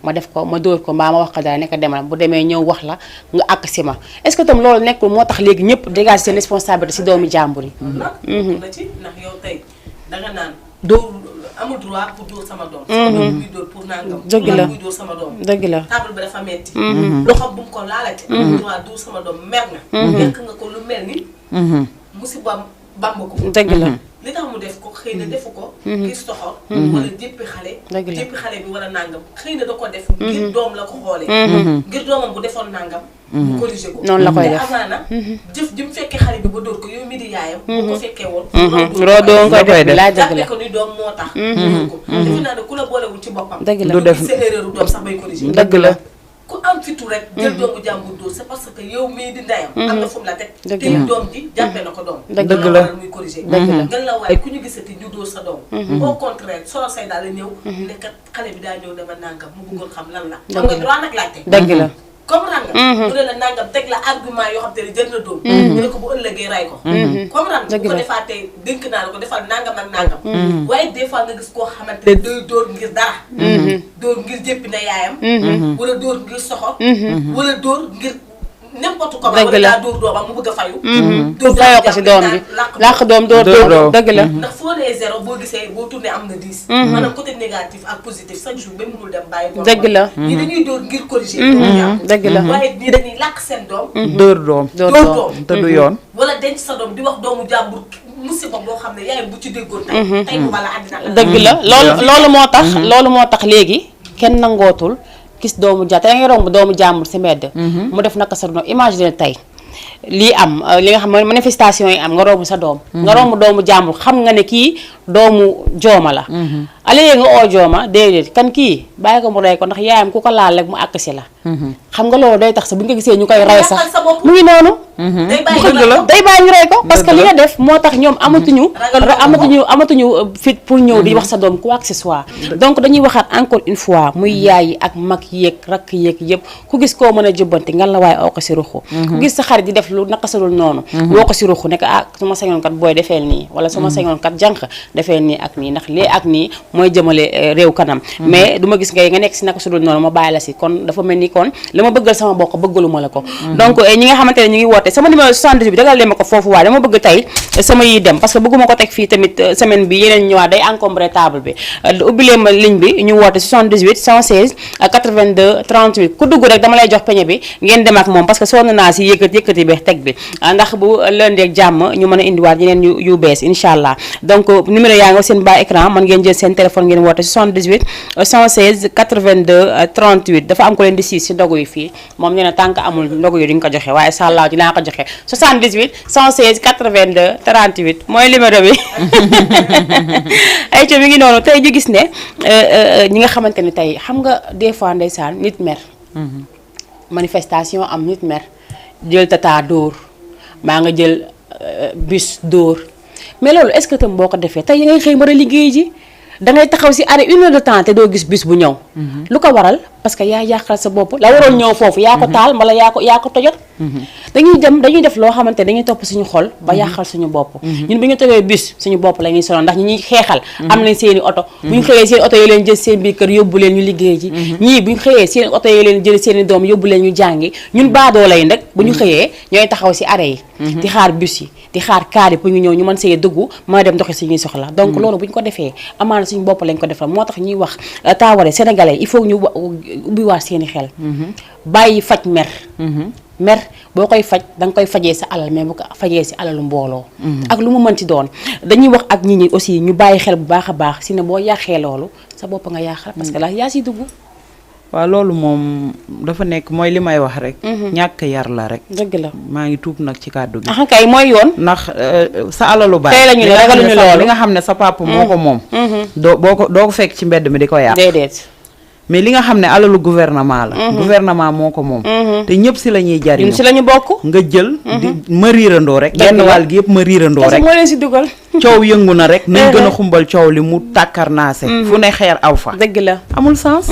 ma def ko ma dóor ko mbaa ma wax ko dara nekk demal bu demee ñëw wax la nga àgg si ma est-ce que tam loolu nekkul moo tax léegi ñëpp dégage seen responsabilité si doomu jàmbur yi. na ci ndax yow tey danga naan dóor amul droit pour dóor sama doom. sama doom muy dóor pour nangam. dëgg la muy dóor sama doom. dëgg la table bi dafa metti loxo bu mu ko laalate. amul droit dóor sama doom mer nga. nekk nga ko lu mel ni. musiba bamb ko. dëgg la. li tax mu def ko xëy na defu ko ngir soxor wala jéppi xale jéppi xale bi wala nangam xëy na da ko def ngir doom la ko xoolee ngir doomam bu defoon nangam mu corrigé ko noonu la koy def amaana jëf ji mu fekkee xale bi ba dóor ko yow mi di yaayam bu ko fekkee woon roodoo nga koy def laa dëgg jàppee la ko ni doom moo tax ko defe naa ne ku la boolewul ci boppam dëgg la du def sa erreur doom sax bay corrigé dëgg la ku am fitu rek jël doomu jàmbur dóor c'est parce que yow mii di ndeyam am na fu mu la teg dëgg te la doom ji jàppee na ko doom dëgg la muy corrigé dëgg la ngeen la waaye ku ñu gisati ñu dóor sa doom au contraire solo say daal la ñëw nekkat xale bi daa ñëw dama nangam mu bëggoon xam lan la xam nga droit nag laajte dëgg la comprendre nga mu ne la nangam teg la argument yoo xam te ne jël na doom ñu ne ko bu ëllëgee ray ko comprendre nga bu ko defaatee dénk naa la ko defal nangam ak nangam waaye des fois nga gis koo xamante ne day dóor ngir dara dóor ngir jéppi na yaayam wala dóor ngir soxor wala dóor ngir n'importe comment dëgg la wala daa dóor doomam mu bëgg a fayu pour fayoo ko si doom bi làq doom dóor dëgg la ndax foo nee zéro boo gisee boo tourné am na 10 maanaam côté négatif ak positif chaque jour ba mënul dem bàyyi doom dëgg la ñii dañuy dóor ngir corriger dëgg la waaye ñii dañuy làq seen doom dóor doom dóor dóor doom doom te du yoon wala denc sa doom di wax doomu jàmbur musiba boo xam ne yaayam bu ci déggoon tey bu bala àddina la dëgg la loolu moo tax léegi kenn nangootul gis doomu ja te da ngay romb doomu jàmbur si mbedd mu def naka sa doom imagine tey lii am li nga xam ne manifestation yi am nga romb sa doom nga romb doomu jàmbur xam nga ne kii doomu jooma la alayee nga oojooma déedéet kan kii bàyyi ko mu rey ko ndax yaayam ku ko laal rek mu àkk si la xam nga loolu day tax sa bu ñu ko gisee ñu koy rey sax mu ngi noonu day bàyyi ñu rey ko parce que li nga def moo tax ñoom amatuñu fit pour ñëw di wax sa doom quoi que ce soit donc dañuy waxaat encore une fois muy yaay yi ak mag yeeg rakk yeeg yëpp ku gis koo mën a jubbanti ngan la waaye oo ko si ruxu ku gis sa xarit di def lu naka sadul noonu woo ko si ruxu nekk su ma sañoon kat booy defeel nii wala su ma sañoon kat jànq defeel nii ak nii ndax lii ak nii mooy jëmale réew kanam mais du ma gis nga nekk si naka sadul noonu ma bàyyi la si kon dafa mel ni kon li ma bëggal sama bokk bëggaluma la ko donc ñi nga xamante ne ñu ngi woote sama numéro 78 bi dagal leen ma ko foofu waaye dama bëgg tey sama yi dem parce que bëgguma ko teg fii tamit semaine bi yeneen ñëwaat day encombré table bi ubbilee ma ligne bi ñu woote 78 116 82 38 ku dugg rek dama lay jox peñe bi ngeen dem ak moom parce que sonn naa si yëkkati bi teg bi ndax bu lundi ak jàmm ñu mën a indiwaat yeneen yu bees incha allah donc numéro yaa ngi seen bas écran mën ngeen jël seen téléphone ngeen woote 78 116 82 38 dafa am ko leen di siis si ndogu yi fii moom nee na tànk amul ndogu yi duñ ko joxe waaye sàllaaw dinaa ko joxe 78 116 82 38 mooy numéro bi ay co mi ngi noonu tey ñu gis ne ñi nga xamante ne tey xam nga des fois ndeysaan nit mer manifestation am nit mer jël tata dóor maa nga jël bus dóor mais loolu est-ce que tam boo ko defee tey ngay xëy mën a liggéey ji dangay taxaw si arrêt 1 heure de temps te doo gis bus bu ñëw lu ko waral parce que yaa yàqal sa bopp la waroon ñëw foofu yaa ko taal mbala yaa ko tojot dañuy def loo xamante ne dañuy topp suñu xol ba yàqal suñu bopp ñun bu ñu tegee bus suñu bopp la ñuy sonal ndax ñi ñuy xeexal am nañ seeni oto bu ñu xëyee seen oto yi leen jël seen biir kër yóbbu leen ñu liggéey ji ñii bu ñu xëyee seen oto yi leen jël seeni doom yóbbu leen ñu jàngi ñun baadoo lay nag bu ñu xëyee ñooy taxaw si arrêt yi di xaar bus yi di xaar kaar yi pour ñu ñëw ñu mën see dugg mën a dem doxi suñuy soxla donc loolu bu ñu ko defee amaana suñu bopp lañ ko defal moo tax ñuy wax taaware sénégalais il faut ñu ubbiwaat seeni xel bàyyi faj mer boo koy faj danga koy fajee sa alal mais bu ko fajee si alalu mbooloo ak lu mu mënti doon dañuy wax ak nit ñi aussi ñu bàyyi xel bu baax a baax si ne boo yàqee loolu sa bopp nga yàqal parce que la yaa siy dugg waaw loolu moom dafa nekk mooy li may wax rek ñàkk yar la rek dëgg la maa ngi tuub nag ci kàddu gi kay mooy yoon ndax sa alalu baay tey lañu ne ragaluñu loolu li nga xam ne sa papa moo ko moom doo ko fekk ci mbedd mi di ko yàq déedéet mais li nga xam ne alalu gouvernement la gouvernement moo ko moom te ñëpp si la ñuy jariñu ñun si la ñu bokk nga jël ma riirandoo rek genn wàll gi yëpp ma riirandoo rek moo leen si dugal coow yëngu na rek nañ gën a xumbal coow li mu tàkkarnaase fu ne xeer aw fa dëgg la amul sens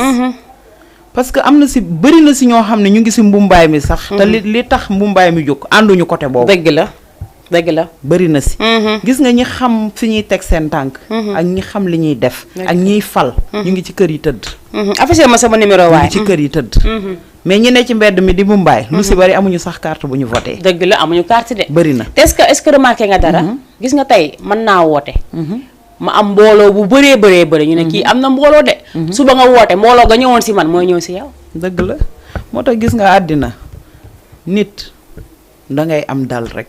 parce que am na si bëri na si ñoo xam ne ñu ngi si mbumbaay mi sax te li tax mbumbaay mi jóg ànduñu côté boobu dëgg la bëri na si gis nga ñi xam fi ñuy teg seen tànk ak ñi xam li ñuy def ak ñiy fal ñu ngi ci kër yi tëdd affiché ma sama numéro waaye ñu ngi ci kër yi tëdd mais ñi ne ci mbedd mi di mbumbaay lu si bëri amuñu sax carte bu ñu voté dëgg la amuñu carte de bëri na est-ce que remarqué nga dara gis nga tey mën naa woote ma am mbooloo bu bëree ñu ne kii am na mbooloo de suba nga woote mbooloo nga ñëwoon si man mooy ñëw si yow dëgg la moo tax gis nga àddina nit dangay am dal rek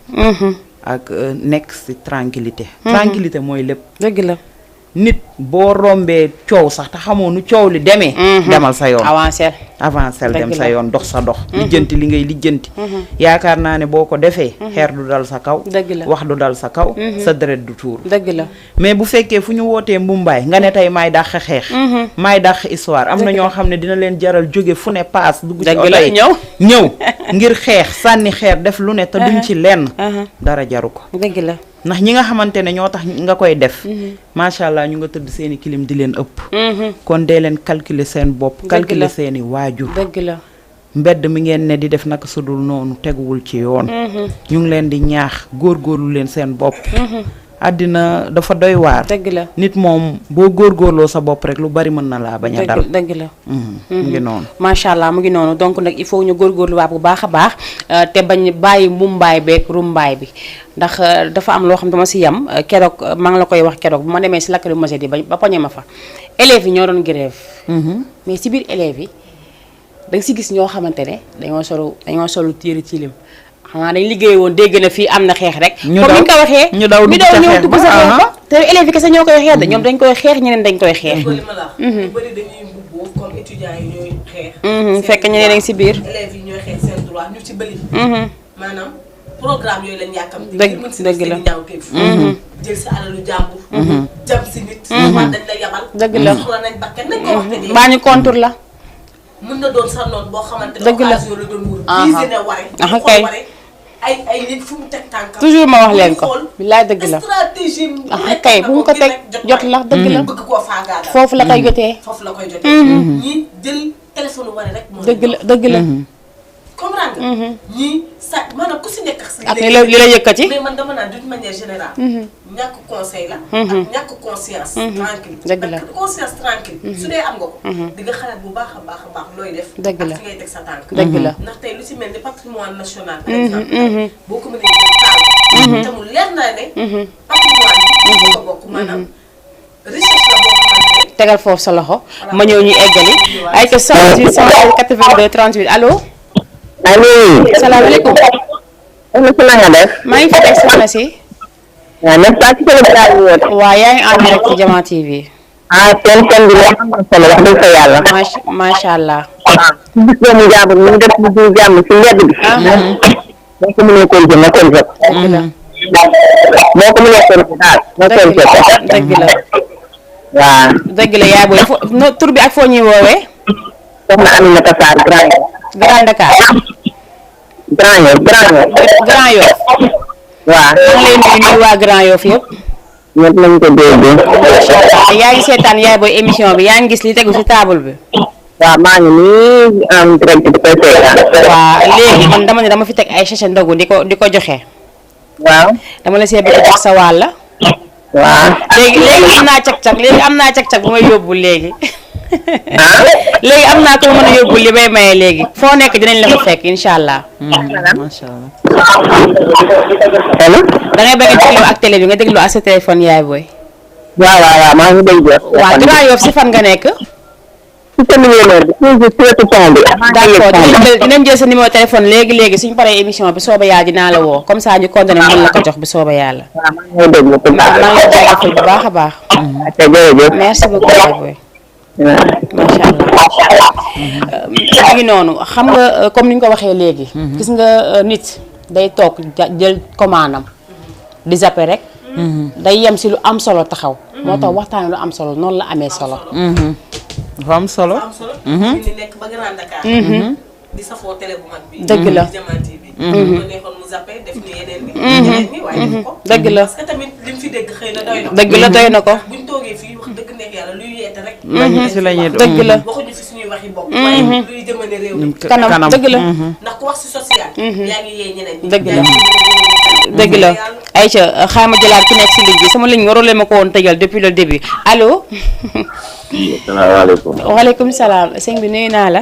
ak nekk ci tranquillité tranquillité mooy lépp dëgg la nit boo rombee coow sax te xamoo nu coow li demee demal sa yoon avancé dem sa yoon dox sa dox lijjanti li ngay lijjanti yaakaar naa ne boo ko defee xeer du dal sa kaw wax du dal sa kaw sa deret du tuur dëgg la mais bu fekkee fu ñu wootee mbumbaay nga ne tey maay dàq xeex maay dàq histoire am na ñoo xam ne dina leen jaral jóge fu ne paas dugg ci oto yi ñëw ngir xeex sànni xeer def lu ne te duñ ci lenn dara jaru ko dëgg la ndax ñi nga xamante ne ñoo tax nga koy def macha allah ñu nga tëdd seeni kilim di leen ëpp kon dee leen calculer seen bopp calculer seeni waajur dëgg la mbedd mi ngeen ne di def naka sudul noonu teguwul ci yoon ñu ngi leen di ñaax góorgóorlu leen seen bopp àddina dafa doy waar dëgg la nit moom boo góorgóorloo sa bopp rek lu bari mën na laa bañ a dal dëgg la mu ngi noonu macha allah mu ngi noonu donc nag il faut ñu góorgóorluwaat bu baax a baax te bañ bàyyi mbumbaay beeg rumbaay bi ndax dafa am loo xam dama si yam keroog maa ngi la koy wax keroog bu ma demee si lacrymogène yi ba poñe ma fa élèves yi ñoo doon grève mais si biir élèves yi da nga si gis ñoo xamante ne dañoo solu téere tilim xanaa dañ liggéey woon dégg na fii am na xeex rek comme ni nga ko waxee ñu daw ñëw dugg sa xeex ba te élèves yi kese ñoo koy xeex de ñoom dañ koy xeex ñeneen dañ koy xeex bëri dañuy mbubboo comme étudiants yi ñooy xeex fekk ñeneen dañ si biir élèves yi ñooy xeex seen droit ñu ci bëri maanaam programme yooyu lañ yàkkam dëgg la ñaaw teef jël sa alalu jàmbur jam si nit. waa dañ la yabal. dëgg la soxla nañ bakkan nañ ko wax te dee. mbaa ñu contour la. mën na doon sa noon boo xamante ne dëgg la occasion la doon wër. visé na ware. kay ay nit fu mu teg tànkam. toujours ma wax leen ko. billaay dëgg la stratégie kay bu mu ko teg jot la dëgg la. bëgg koo faagaagal. foofu la koy jotee. foofu la koy jotee. ñii jël téléphone ware rek. moo dëgg la dëgg la. comprendre nga. ñii sa maanaam ku si nekk ak li la yëkkati. mais man dama naan d'une manière générale. ñàkk conseil la. ak ñàkk conscience. tranquille dëgg la conscience tranquille. su dee am nga ko. di nga xalaat bu baax a baax looy def. dëgg la ak fi ngay teg sa tànk. dëgg la ndax tey lu si mel ni patrimoine national. par exemple. boo ko mënee jël taal. te mu leer naa ne. patrimoine bi ko bokk maanaam recherche la boo xamante ne. tegal foofu sa loxo ma ñëw ñu eggali ay que 78 182 38 allo. allo. salaamaaleykum. na nga def. maa ngi fi teg soxna si. waaw n'est-ce pas ci Sénégal ñu woote. waaw yaa ngi en direct ci Jama TV. seen bi la am na solo wax dëgg fa yàlla. macha allah. ci gis doomu jàmbur ñu def ci biir jàmm ci mbedd bi. boo ko mënee corriger na corriger. dëgg la. boo ko mënee corriger daal na corriger ko. dëgg la. waaw. dëgg la yaay booy tur bi ak foo ñuy woowee. soxna Aminata Sarr Grand Yoff. Grand Dakar. Grand Yoff. Grand Yoff. waaw. maa ngi lay nuyu waa Grand Yoff yëpp. ñëpp nañu ko dégg. macha allah yaa ngi seetaan yaay booy émission bi yaa ngi gis li tegu si table bi. waaw maa ngi nii en direct di koy seetaan. waaw léegi man dama ne dama fi teg ay sachet ndogu di ko joxe. waaw. dama la see bëgg a jox sa wàll. waaw. léegi am naa cag-cag bu may yóbbu léegi. léegi am naa ko mën a yóbbu li bay maye léegi foo nekk dinañ la fa fekk incha allah. macha allah. allo. da ngay bëgg a déglu ak télé bi nga déglu ak sa téléphone yaay booy. waaw maa ngi dégg. waaw Grand Yoff si fan nga nekk. ci sa numéro bi toujours ci wetu pont bi. d'accord dinañ jël sa numéro téléphone léegi suñu paree émission bi sooba yàlla dinaa la woo comme ça ñu continuer mën la ko jox bi sooba yàlla. waaw maa ngi déglu bu baax. maa ngi lay jaajëfal bu baax a baax. jërëjëf. merci beaucoup yaay booy. macha allah mi ngi noonu xam nga comme ni ñu ko waxee léegi. gis nga nit day toog jël commande am di zappe rek. day yem si lu am solo taxaw. moo tax waxtaan lu am solo noonu la amee solo. dafa am solo. ñu nekk ba Grand Dakar. di safoo télé bu mag bi. dëgg la Jama TV. bu nekkoon mu zappé def ni yeneen ni waaye def ko. dëgg la parce que tamit lim fi dégg xëy na doy na. dëgg la doy na ko. buñ toogee fii wax dëgg neex yàlla luy yeete rek. si la ñuy dëgg la. waxuñu fi suñuy waxi bopp. waaye luy jëmale réew mi. kanam dëgg la. ndax ku wax si social. yaa ngi yee ñeneen ñi. dëgg la dëgg la Aïcha xaama jëlaat ki nekk si ligne bi sama ligne waroo leen ma ko woon tëjal depuis le début allo. salaamaaleykum. waaleykum salaam sëñ bi nuyu naa la.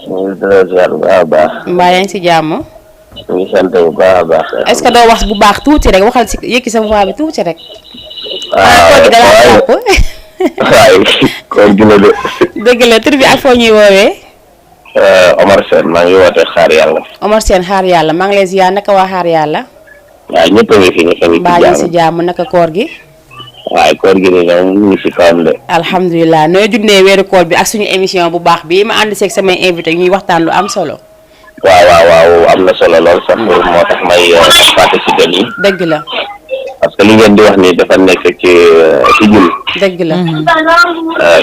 ñu ngi delloo ziar bu baax a baax. mbaa yaa ngi si jàmm. ñu ngi sant bu baax a baax. est-ce que doo wax bu baax tuuti rek waxal si yëkki sa voix bi tuuti rek. waaw waaye koor gi la de. dëgg la tur bi ak foo ñuy woowee. Omar Sène maa ngi woote xaar yàlla. Omar Sène xaar yàlla maa ngi lay ziar naka waa xaar yàlla. waaw ñëpp a ngi fi ñu ngi mbaa ñu si jàmm naka koor gi. waaye koor gi nii moom ñu ngi si kawam de. alhamdulilah nooy dundee weeru koor bi ak suñu émission bu baax bi ma ànd seeg samay invité ñuy waxtaan lu am solo. waaw am na solo lool sax moo tax may participer nii. dëgg la. parce que li ngeen di wax nii dafa nekk ci ñun. dëgg la.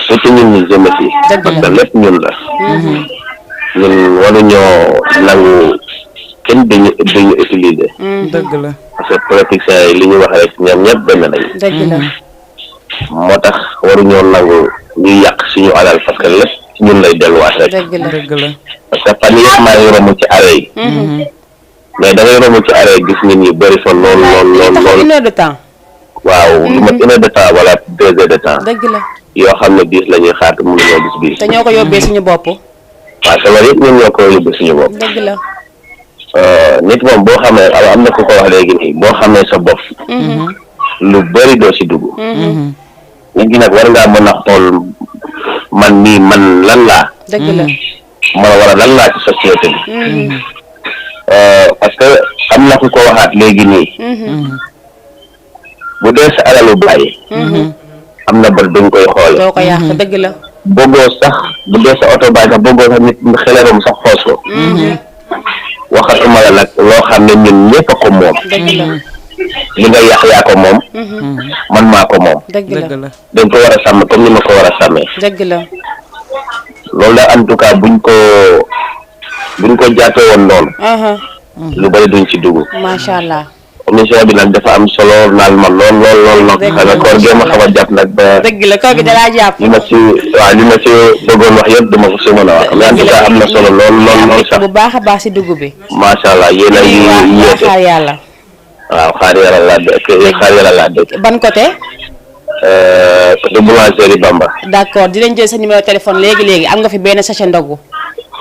surtout ñun ñu jëm si. dëgg la parce que lépp ñun la. ñun waruñoo nangu kenn dañu utiliser. dëgg la. parce que politiciens yi li ñu wax rek ñoom ñëpp benn lañ. dëgg la. moo tax waruñoo nangu ñuy yàq suñu alal parce que lépp ñun lay delluwaat rek. dëgg la dëgg la. parce que fan yëpp maa ngi romb ci arrêt yi. mais da ngay romb ci arrêt gis nit ñi bëri fa lool. taxaw une heure de temps. waaw lu mat 1 heure de temps wala 2 heures de temps. dëgg la. yoo xam ne biis la ñuy xaar te mënuñoo gis biis. te ñoo ko yóbbee suñu bopp. waaw te loolu yëpp ñun ñoo ko yóbbee suñu bopp. dëgg la. nit moom boo xamee am na ku ko wax léegi nii boo xamee sa bopp. lu bëri doo si dugg. nit gi nag war ngaa mën a xool man lan laa. dëgg la. wala lan laa ci société bi. parce que am na ku ko waxaat léegi nii. bu dee sa alalu bàyyi. am na bët duñ koy xoole. doo ko yàq dëgg la. bëggoo sax bu dee sa oto bàyyi sax bëggoo sax nit xelerom sax xoos ko. waxatuma la nag loo xam ne ñun ñëpp a ko moom. dëgg la. li nga yàq yaa ko moom man maa ko moom dëgg la dañ ko war a sàmm comme ni ma ko war a sàmmee dëgg la loolu daal en tout cas buñ ko jàppee woon noonu lu bari duñ ci dugg macha allah émission bi nag dafa am solo naal ma lool xanaa koor gi ma xaw a jàpp nag ba dëgg la koor gi dalaa jàpp li ma ci bëggoon wax yëpp dama ko si mën a wax mais en tout cas am na solo lool sax bu baax a baax si dugg bi macha allah yéen a ngi yéete xaar yàlla waaw xaar yàlla laa dëkk ban côté côté boulangerie Bamba d'accord dinañ jël sa numéro téléphone léegi am nga fi benn sachet ndogu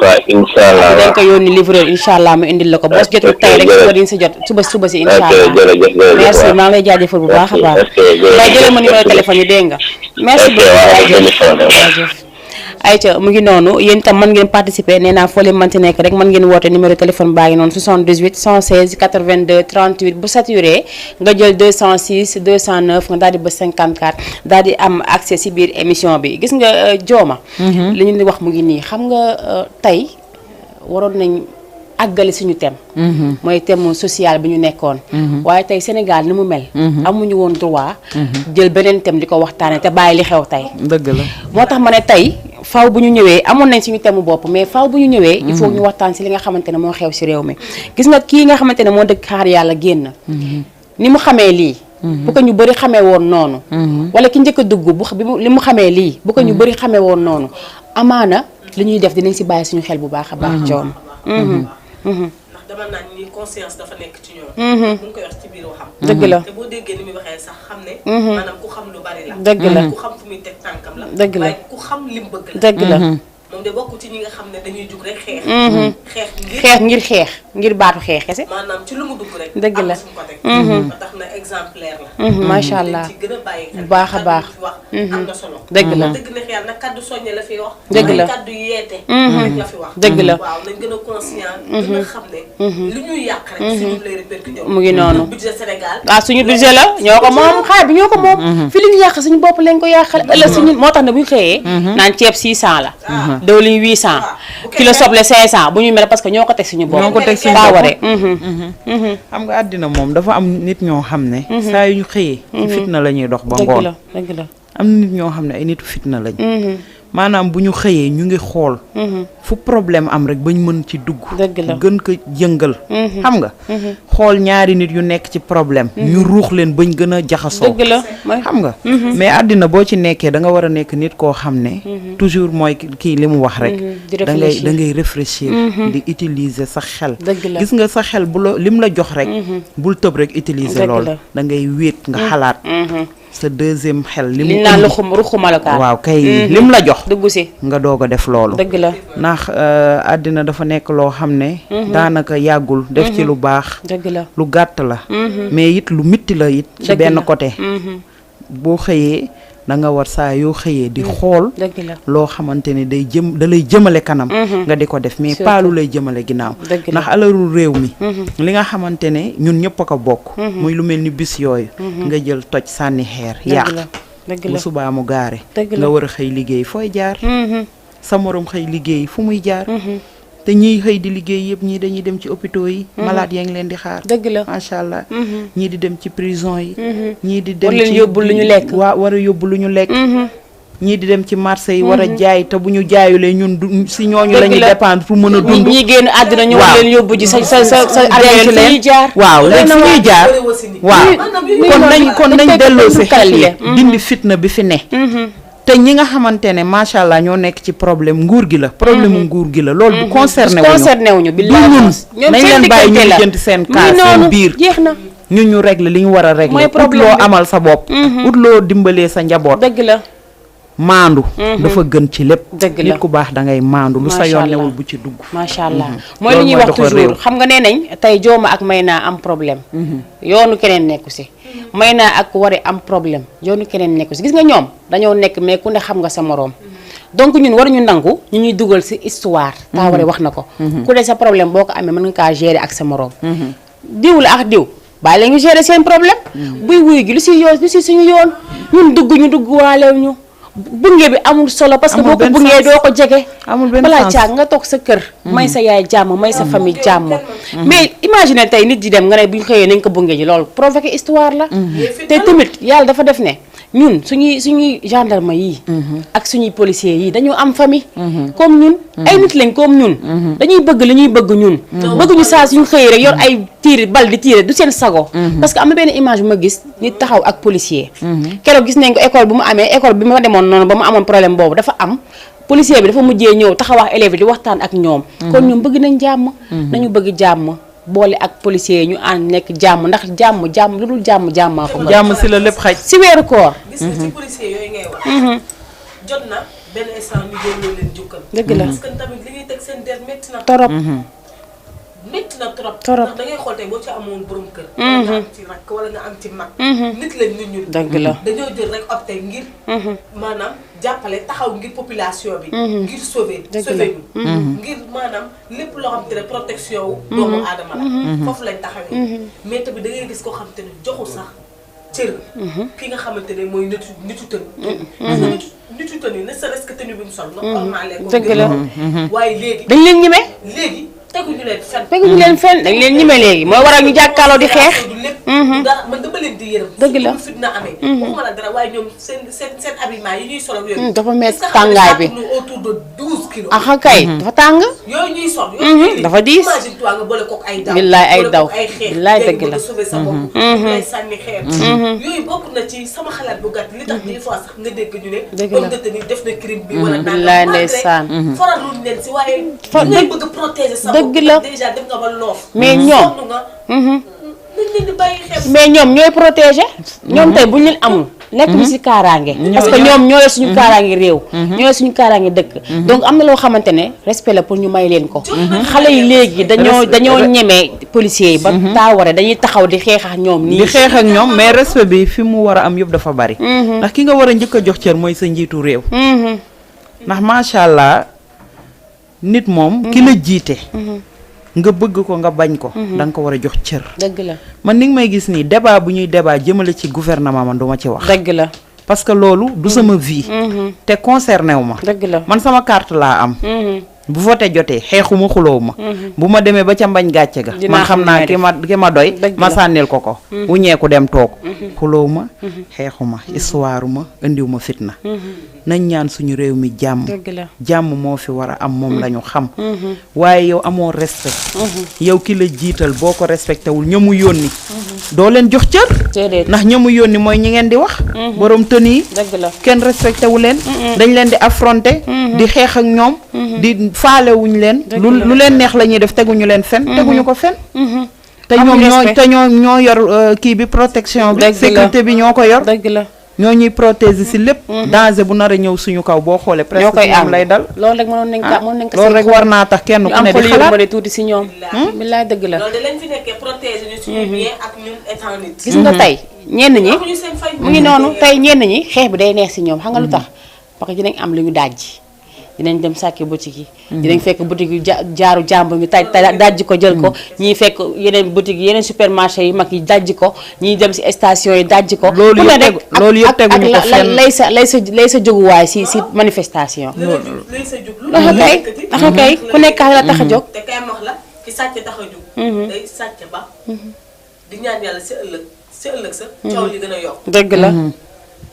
waaw incha allah dañ ko yónni livreur incha allah mu indil la ko boo jotul tey rek suba di nga si jot suba si incha allah merci maa ngi lay jaajëfal bu baax a baax waaye jëlee ma numéro téléphone yi dégg nga merci beaucoup ayca mu ngi noonu yéen itam mën ngeen participer nee naa foo leen mënti nekk rek mën ngeen woote numéro téléphone baa ngi noonu 78 116 82 38 bu saturé nga jël 206 209 nga daal di ba 54 daal di am accès si biir émission bi gis nga jooma li ñu di wax mu ngi nii xam nga tey waroon nañ àggali suñu thème mooy thème social bi ñu nekkoon waaye tey Sénégal ni mu mel amuñu woon droit jël beneen thème di ko waxtaane te bàyyi li xew tey dëgg la moo tax ma ne tey faaw bu ñu ñëwee amoon nañ suñu thème bopp mais faaw bu ñu ñëwee il faut ñu waxtaan si li nga xamante ne moo xew si réew mi gis nga kii nga xamante ne moo dëkk xaar yàlla génn ni mu xamee lii bu ko ñu bëri xamee woon noonu wala ki njëkk a dugg li mu xamee lii bu ko ñu bëri xamee woon noonu amaana li ñuy def dinañ si bàyyi suñu xel bu baax a baax joom ndax dama naan ni conscience dafa nekk ci ñoom. mu ngi koy wax ci biir waxam. dëgg la te boo déggee ni muy waxee sax xam ne. maanaam ku xam lu bari la. dëgg la ku xam fu muy teg tànkam la. dëgg la waaye ku xam lim bëgg la. dëgg la moom de bokk ci ñi nga xam ne dañuy jug rek xeex. xeex ngir baatu xeex kese. maanaam ci lu mu dugg rek. dëgg la am fu mu ko teg. ba tax na exemplaire la. macha allah ci gën a bàyyi xel bu baax a baax. am na solo. dëgg la dëgg neex yàlla nag kaddu soññe la fi wax. dëgg la kaddu yeete. rek la fi wax. dëgg la waaw nañ gën a conscient. gën a xam ne. li ñuy yàq rek. suñu lay répercuté. mu ngi noonu budget Sénégal. waaw suñu budget la ñoo ko moom xaar bi ñoo ko moom. fi li ñu yàq suñu bopp lañ ko yàqal ëllëg suñu moo tax ne bu ñu xëyee. naan ceeb 600 la. diwlin 800. kilo soble 500 bu ñu mel parce que ñoo ko teg suñu bopp. ñoo ko teg suñu daa bopp waree. xam nga àddina moom dafa am nit ñoo xam ne saa yu ñu xëyee ci fitna la ñuy dox ba ngoon dëgg la am na nit ñoo xam ne ay nitu fitna lañ maanaam bu ñu xëyee ñu ngi xool fu problème am rek bañ mën ci dugg dëgg la gën ko yëngal xam nga xool ñaari nit yu nekk ci problème ñu ruux leen bañ gën a jaxasoo dëgg la xam nga mais àddina boo ci nekkee da nga war a nekk nit koo xam ne toujours mooy kii li mu wax rek da ngay réfléchir di utiliser sa xel gis nga sa xel bu la lim la jox rek bul tëb rek utiliser lool da ngay wéet nga xalaat sa deuxième xel li mu naan ruxumalukaan waaw kay lim la jox dugg si nga doog a def loolu dëgg la ndax àddina dafa nekk loo xam ne daanaka yàggul def ci lu baax dëgg la lu gàtt la mais it lu mitti la it ci benn côté boo xëyee da nga war saa yoo xëyee di xool loo xamante ne da lay jëmale kanam nga di ko def mais pas lu lay jëmale ginnaaw ndax alalu réew mi li nga xamante ne ñun ñëpp a ko bokk muy lu mel ni bis yooyu nga jël toj sànni xeer yàq bu subaa mu gaare nga war a xëy liggéey fooy jaar sa morom xëy liggéey fu muy jaar te ñiy xëy di liggéey yëpp ñii dañuy dem ci hôpitaux yi malade yaa ngi leen di xaar dëgg la macha allah ñii di dem ci prison yi ñii di dem war leen yóbbu lu ñu lekk war a yóbbu lu ñu lekk ñii di dem ci marché yi war a jaay te bu ñu jaayulee ñun si ñooñu la ñuy dépendre pour mën a dund ñi génn àddina ñu war leen yóbbu ji sa armée fi ñuy jaar waaw léegi fi ñuy jaar waaw kon nañ delloo si xel yi dindi fitna bi fi ne te ñi nga xamante ne macha allah ñoo nekk ci problème nguur gi la problème nguur gi la loolu bu concerné wuñu bi ñun nañ leen bàyyi ñu jënd seen cas seen biir jeex na ñu régler li ñu war a régler ut loo amal sa bopp ut loo dimbalee sa njaboot dëgg la maandu dafa gën ci lépp dëgg la nit ku baax da ngay maandu lu sa yoon newul bu ci dugg macha allah mooy li ñuy wax toujours xam nga nee nañ tey jooma ak may naa am problème yoonu keneen nekku si may naa ak wari am problème yoonu keneen nekku si gis nga ñoom dañoo nekk mais ku ne xam nga sa moroom donc ñun waruñu nangu ñu ñuy dugal si histoire taa wari wax na ko ku ne sa problème boo ko amee mën nga kaa gérer ak sa moroom diw la ak diw bàyyi la ñu gérer seen problème buy wuy gi lu si suñu yoon ñun dugg waalew ñu bunge bi amul solo parce que Amul boo ko benn bungee sens. doo ko jege amul benn balaa sens. caag nga toog sa kër may sa yaay jàmm may sa famille jàmm mais imagine tey nit di dem nga ne bu ñu xëyee nañ ko bunge ji loolu provoqué histoire la te tamit yàlla dafa def ne ñun suñuy gendarme yi ak suñuy policiers yi dañoo am famille comme ñun ay nit lañ comme ñun dañuy bëgg li ñuy bëgg ñun bëgguñu saa suñu xëyee rek yor ay tiir bal di tiire du seen sago parce que am na benn image bu ma gis nit taxaw ak policier keroog gis nañ ko école bu mu amee école bi ma demoon noonu ba mu amoon problème boobu dafa am policier bi dafa mujjee ñëw taxaw ak élèves yi di waxtaan ak ñoom kon ñoom bëgg nañ jàmm nañu bëgg jàmm boole ak policier yi ñu ànd nekk jàmm ndax jàmm lu dul jàmmaa ko jàmm si la lépp xaj. si weeru koor gis nga ci policier yooyu ngay wax jot na benn instant ñu delloo leen jukkal dëgg la parce que tamit li ñuy teg seen der métti na torop métti na trop Trop. ndax da ngay xool tey boo ci amoon borom kër wala nga am ci rakk wala nga am ci mag nit lañ nit ñun dëgg la dañoo jël rek opté ngir maanaam jàppale taxaw ngir population bi ngir sauver Dëgg la. sauver ñu ngir maanaam lépp loo xam te ne protection wu doomu aadama la foofu lañ taxawee mais tamit da ngay gis koo xam te ne joxul sax cër ki nga xamante ne mooy nitu tën nitu tën yi ne serait-ce que tenue bi mu sol normalement Dëgg la. waaye léegi dañ leen ñeme léegi teguñu leen fenn teguñu leen fenn dañ leen ñeme léegi mooy waral ñu jàkkaarloo di xeex du lépp du dara man dama leen di yërëm Dëgg la. su fitna amee waxuma la dara waaye ñoom seen habillement yi ñuy sol ak yooyu dafa metti est-ce que xam nga tàngaay bi ça tourne autour de 12 kilos ah kay dafa tàng yooyu ñuy sol yooyu dafa diis. imagine toi nga boole kook ay daw Billaay ay boole daw. kook ay xeex Billaay léegi dëgg la. bëgg a sauver sa bopp lay sànni xeer yooyu bokk na ci sama xalaat bu gàtt li tax des fois sax nga dégg ñu ne Dëgg la. homme de tenue def na crime bi wala Billaay ndeysaan. faraluñ leen si waaye Fa- ngay bëgg a protéger sa bopp dëgg la. déjà dem nga ba loof Mais ñoom. sonn nga nañ leen di bàyyi xel mais ñoom ñooy protéger ñoom tey bu ñu leen amul nekk ñu si kaaraange parce que ñoom ñoo yor suñu kaaraange réew ñoo yor suñu kaaraange dëkk donc am na loo xamante ne respect la pour ñu may leen ko xale yi léegi dañoo ñemee policiers yi ba taaware dañuy taxaw di xeex ak ñoom nii di xeex ak ñoom mais respect bi fi mu war a am yëpp dafa bari. ndax ki nga war a njëkk a jox cër mooy sa njiitu réew. ndax macha allah nit moom. ki la jiite. nga bëgg ko nga bañ ko. da nga ko war a jox cër. dëgg la man ni nga may gis nii débat bu ñuy débat jëmale ci gouvernement man duma ci wax. dëgg la parce que loolu du sama vie. te concerné wu ma. dëgg la man sama carte laa am. bu voté jotee xeexuma xuloo ma. bu ma demee ba ca mbañ gàcce ga. Dinaa man xam naa ki ma doy. Dëgg ma la. sànnil ko ko. wuñeeku dem toog. xuloo ma xeexuma histoire ma indiw ma fitna. nañ ñaan suñu réew mi jàmm. dëgg la jàmm moo fi war a am moom la ñu xam. waaye yow amoo respect. yow ki la jiital boo ko respecté wul ñamu yónni. doo leen jox cër. déedéet ndax ñamu yónni mooy ñi ngeen di wax. borom tën yi. dëgg la kenn respecté wu leen. dañ leen di affronter. di xeex ak ñoom. di faalewuñ leen. lu leen neex la ñuy def teguñu leen fen teguñu ko fen te Amuñ ñoom respect. ñoo yor kii bi protection bi. Dëgg la. sécurité bi ñoo ko yor. dëgg la ñoo ñuy protéger si lépp. danger bu nar a ñëw suñu kaw boo xoolee. ñoo presque koy ci ñoom am lay dal. loolu rek mënoon nañ ko loolu rek war naa tax kenn ñu ku am ne fa di lu xalaat. yërmande tuuti si ñoom billaay dëgg la loolu de lañ fi nekkee protéger ñu suñu bien ak ñun étant nit gis nga tey ñenn ñi amuñu seen fay mu ngi noonu tey ñenn ñi xeex bi day neex si ñoom xam nga lu tax parce que dinañ am lu ñu dajji dinañ dem sàkki boutique yi dinañ fekk boutique yu jaaru jàmbur ñu dajji ko jël ko ñii fekk yeneen boutique yi yeneen supermarché yi mag yi dajji ko ñii dem si station yi dajji ko Loolu ku ne yëpp rek tegu- loolu yëpp teguñu ko fenn. lay sa jóguwaay si manifestation lay sa jub lu daxa kay daxa kay ku nekk la tax a jóg te kay wax la ki sàcc tax a jug day sàcc ba di ñaan yàlla si ëllëg sa coow li gën a yokk dëgg la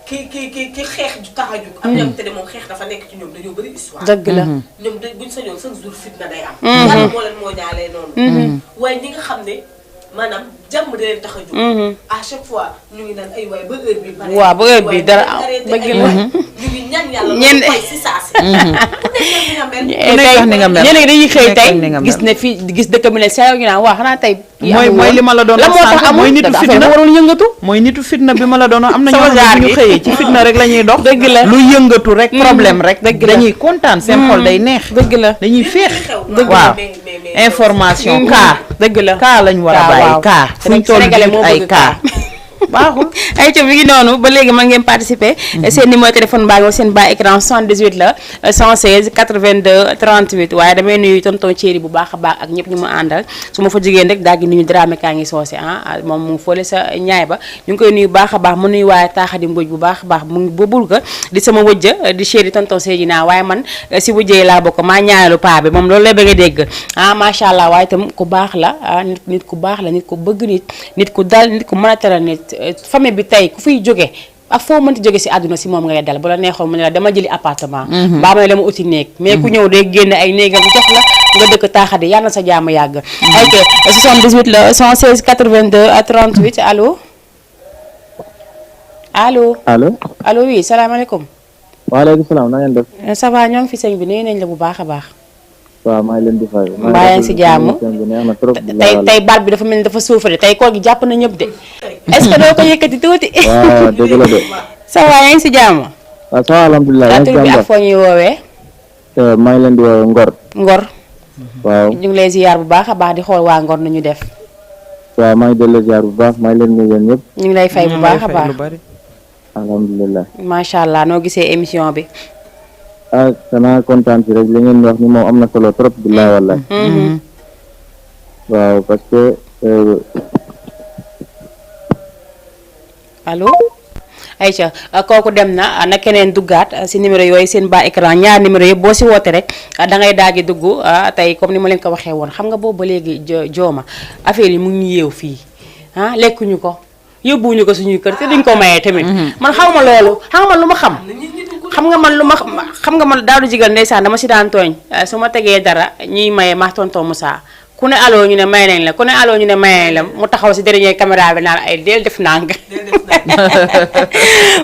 ki xeex ju tax a jug am ñoom te de moom xeex dafa nekk ci ñoom dañoo bëri histoire dëgg la ñoom de buñ sañoon chaque jour fitna day am yàlla moo leen moo jaalee noonu waaye ñi nga xam ne maanaam jàmm da leen tax a jug à chaque fois ñu ngi naan ay waay ba heure bi pare waaw ba heure bi dara am dëgg la ñu ngi ñaan yàlla Ñenn- loolu fay si saasi ku nekk nga mel nekk wax ni nga mel. ñeneen dañuy xëy Ku nekk tey wax ni nga mel. gis ne fii gis dëkk bi ne saa yoo ñu naan waa xanaa tey mooy li ma la doon la wax moo tax sànq, amul mooy nitu te affaire fitna. bi warul yëngatu mooy nitu fitna bi ma la doon am na ñoo Sama xam ne genre bu ñu gi. xëyee ci fitna rek la ñuy dox. Dëgg la. lu yëngatu rek problème rek. dëgg la. dañuy kontaan seen xol day neex. dëgg la dañuy féex. dëgg waaw mais information kaa. dëgg la kaa lañ war a Kaa, bàyyi waaw. kaa. fuñ toll Sénégalais moo ay bëgg kaa. baaxul. ay ca mi ngi noonu ba léegi mën ngeen participer seen numéro téléphone baa ngi seen bas écran 78 la 116 82 38 waaye damay nuyu tonton Thierry bu baax a baax ak ñëpp ñu mu àndal su ma fa jigéen rek daal di nuyu Dramé kaa ngi soose moom mu ngi fële sa ñaay ba ñu ngi koy nuyu baax a baax mu nuyu waaye taaxadi mbóoj bu baax a baax mu ngi ba bulga di sama wëjja di chéri tonton Seydina waaye man si wëjjee laa bokk maa ñaaneelu paa bi moom loolu lay bëgg a dégg macha allah waaye itam ku baax la nit ku baax la nit ku bëgg nit ku dal nit ku mën a teral nit famille bi tey ku fiy jóge ak foo mënti jóge si àdduna si moom ngay dal bu la neexoon mu ne la dama jëli appartement mbaa ma ne dama uti néeg mais ku ñëw day génne ay néegam jox la nga dëkk taaxadi yàlla na sa jàmm yàgg ok 78 la 116 82 38 allo allo oui salaamaaleykum waaleykum salaam na ngeen def ça va ñoo ngi fi sëñ bi nuyu nañ la bu baax a baax waaw maa ngi leen di fay mbaa yaa ngi si jàmm tey baat bi dafa mel ni dafa suufare tey koor gi jàpp na ñëpp de est-ce que doo ko yëkkati tuuti waaw dëgg la de ça va yaa ngi si jàmm waaw ça va alhamdulilah yaa ngi si tur bi jàmm ak foo ñuy woowee maa ngi leen di woowee Ngor waaw ñu ngi lay ziyaar bu baax a baax di xool waa Ngor nañu def waaw maa ngi delloo ziar bu baax maa ngi leen nuyu yéen ñëpp ñu ngi lay fay bu baax a baax alhamdulilah macha allah noo gisee émission bi xanaa kontaan ci rek li ngeen wax ni moom am na solo trop billahi wallahi waaw parce que allo Aïcha kooku dem na keneen duggaat si numéro yooyu seen bas écran ñaar numéro yëpp boo si woote rek da ngay daal di dugg tey comme ni ma leen ko waxee woon xam nga boobu ba léegi jooma affaire yi mu ngi ñu yeew fii lekkuñu ko yóbbuwuñu ko suñuy kër te duñ ko mayee tamit man xaw ma loolu xam nga man lu ma xam nga man daaw du jigal ndeysaan dama si daan tooñ su ma tegee dara ñuy maye ma tonton Moussa ku ne allo ñu ne may nañ la ku ne allo ñu ne may nañ la mu taxaw si dernier caméra bi naan ay del def nàng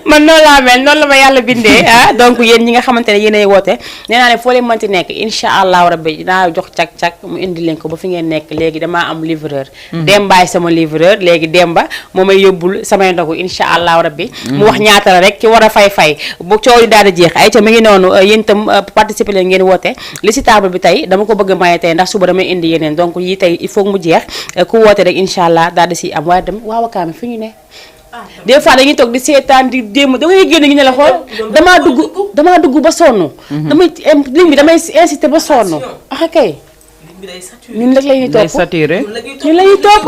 man noonu laa mel noonu la ma yàlla bindee donc yéen ñi nga xamante ne yéenay woote nee naa ne foo leen mënti nekk incha allahu rabbi dinaa jox cag-cag mu indi leen ko ba fi ngeen nekk léegi damaa am livreur Dembaay sama livreur léegi Demba moo may yóbbul samay ndogu incha allahu rabbi mu wax ñaata la rek ki war a fay bu coow li daal di jeex ay ca mi ngi noonu yéen itam participer leen ngeen woote li si table bi tey dama ko bëgg a maye tey ndax suba damay indi yeneen donc yi tey il faut mu jeex ku woote rek incha allah daal di si am waaye dem waaw akaami fi ñu ne des fois dañuy toog di seetaan di démb da ngay génn gi ne la xool damaa dugg ba sonn damay ligne bi damay incité ba sonn kay ñun rek la ñuy topp ñun la ñuy topp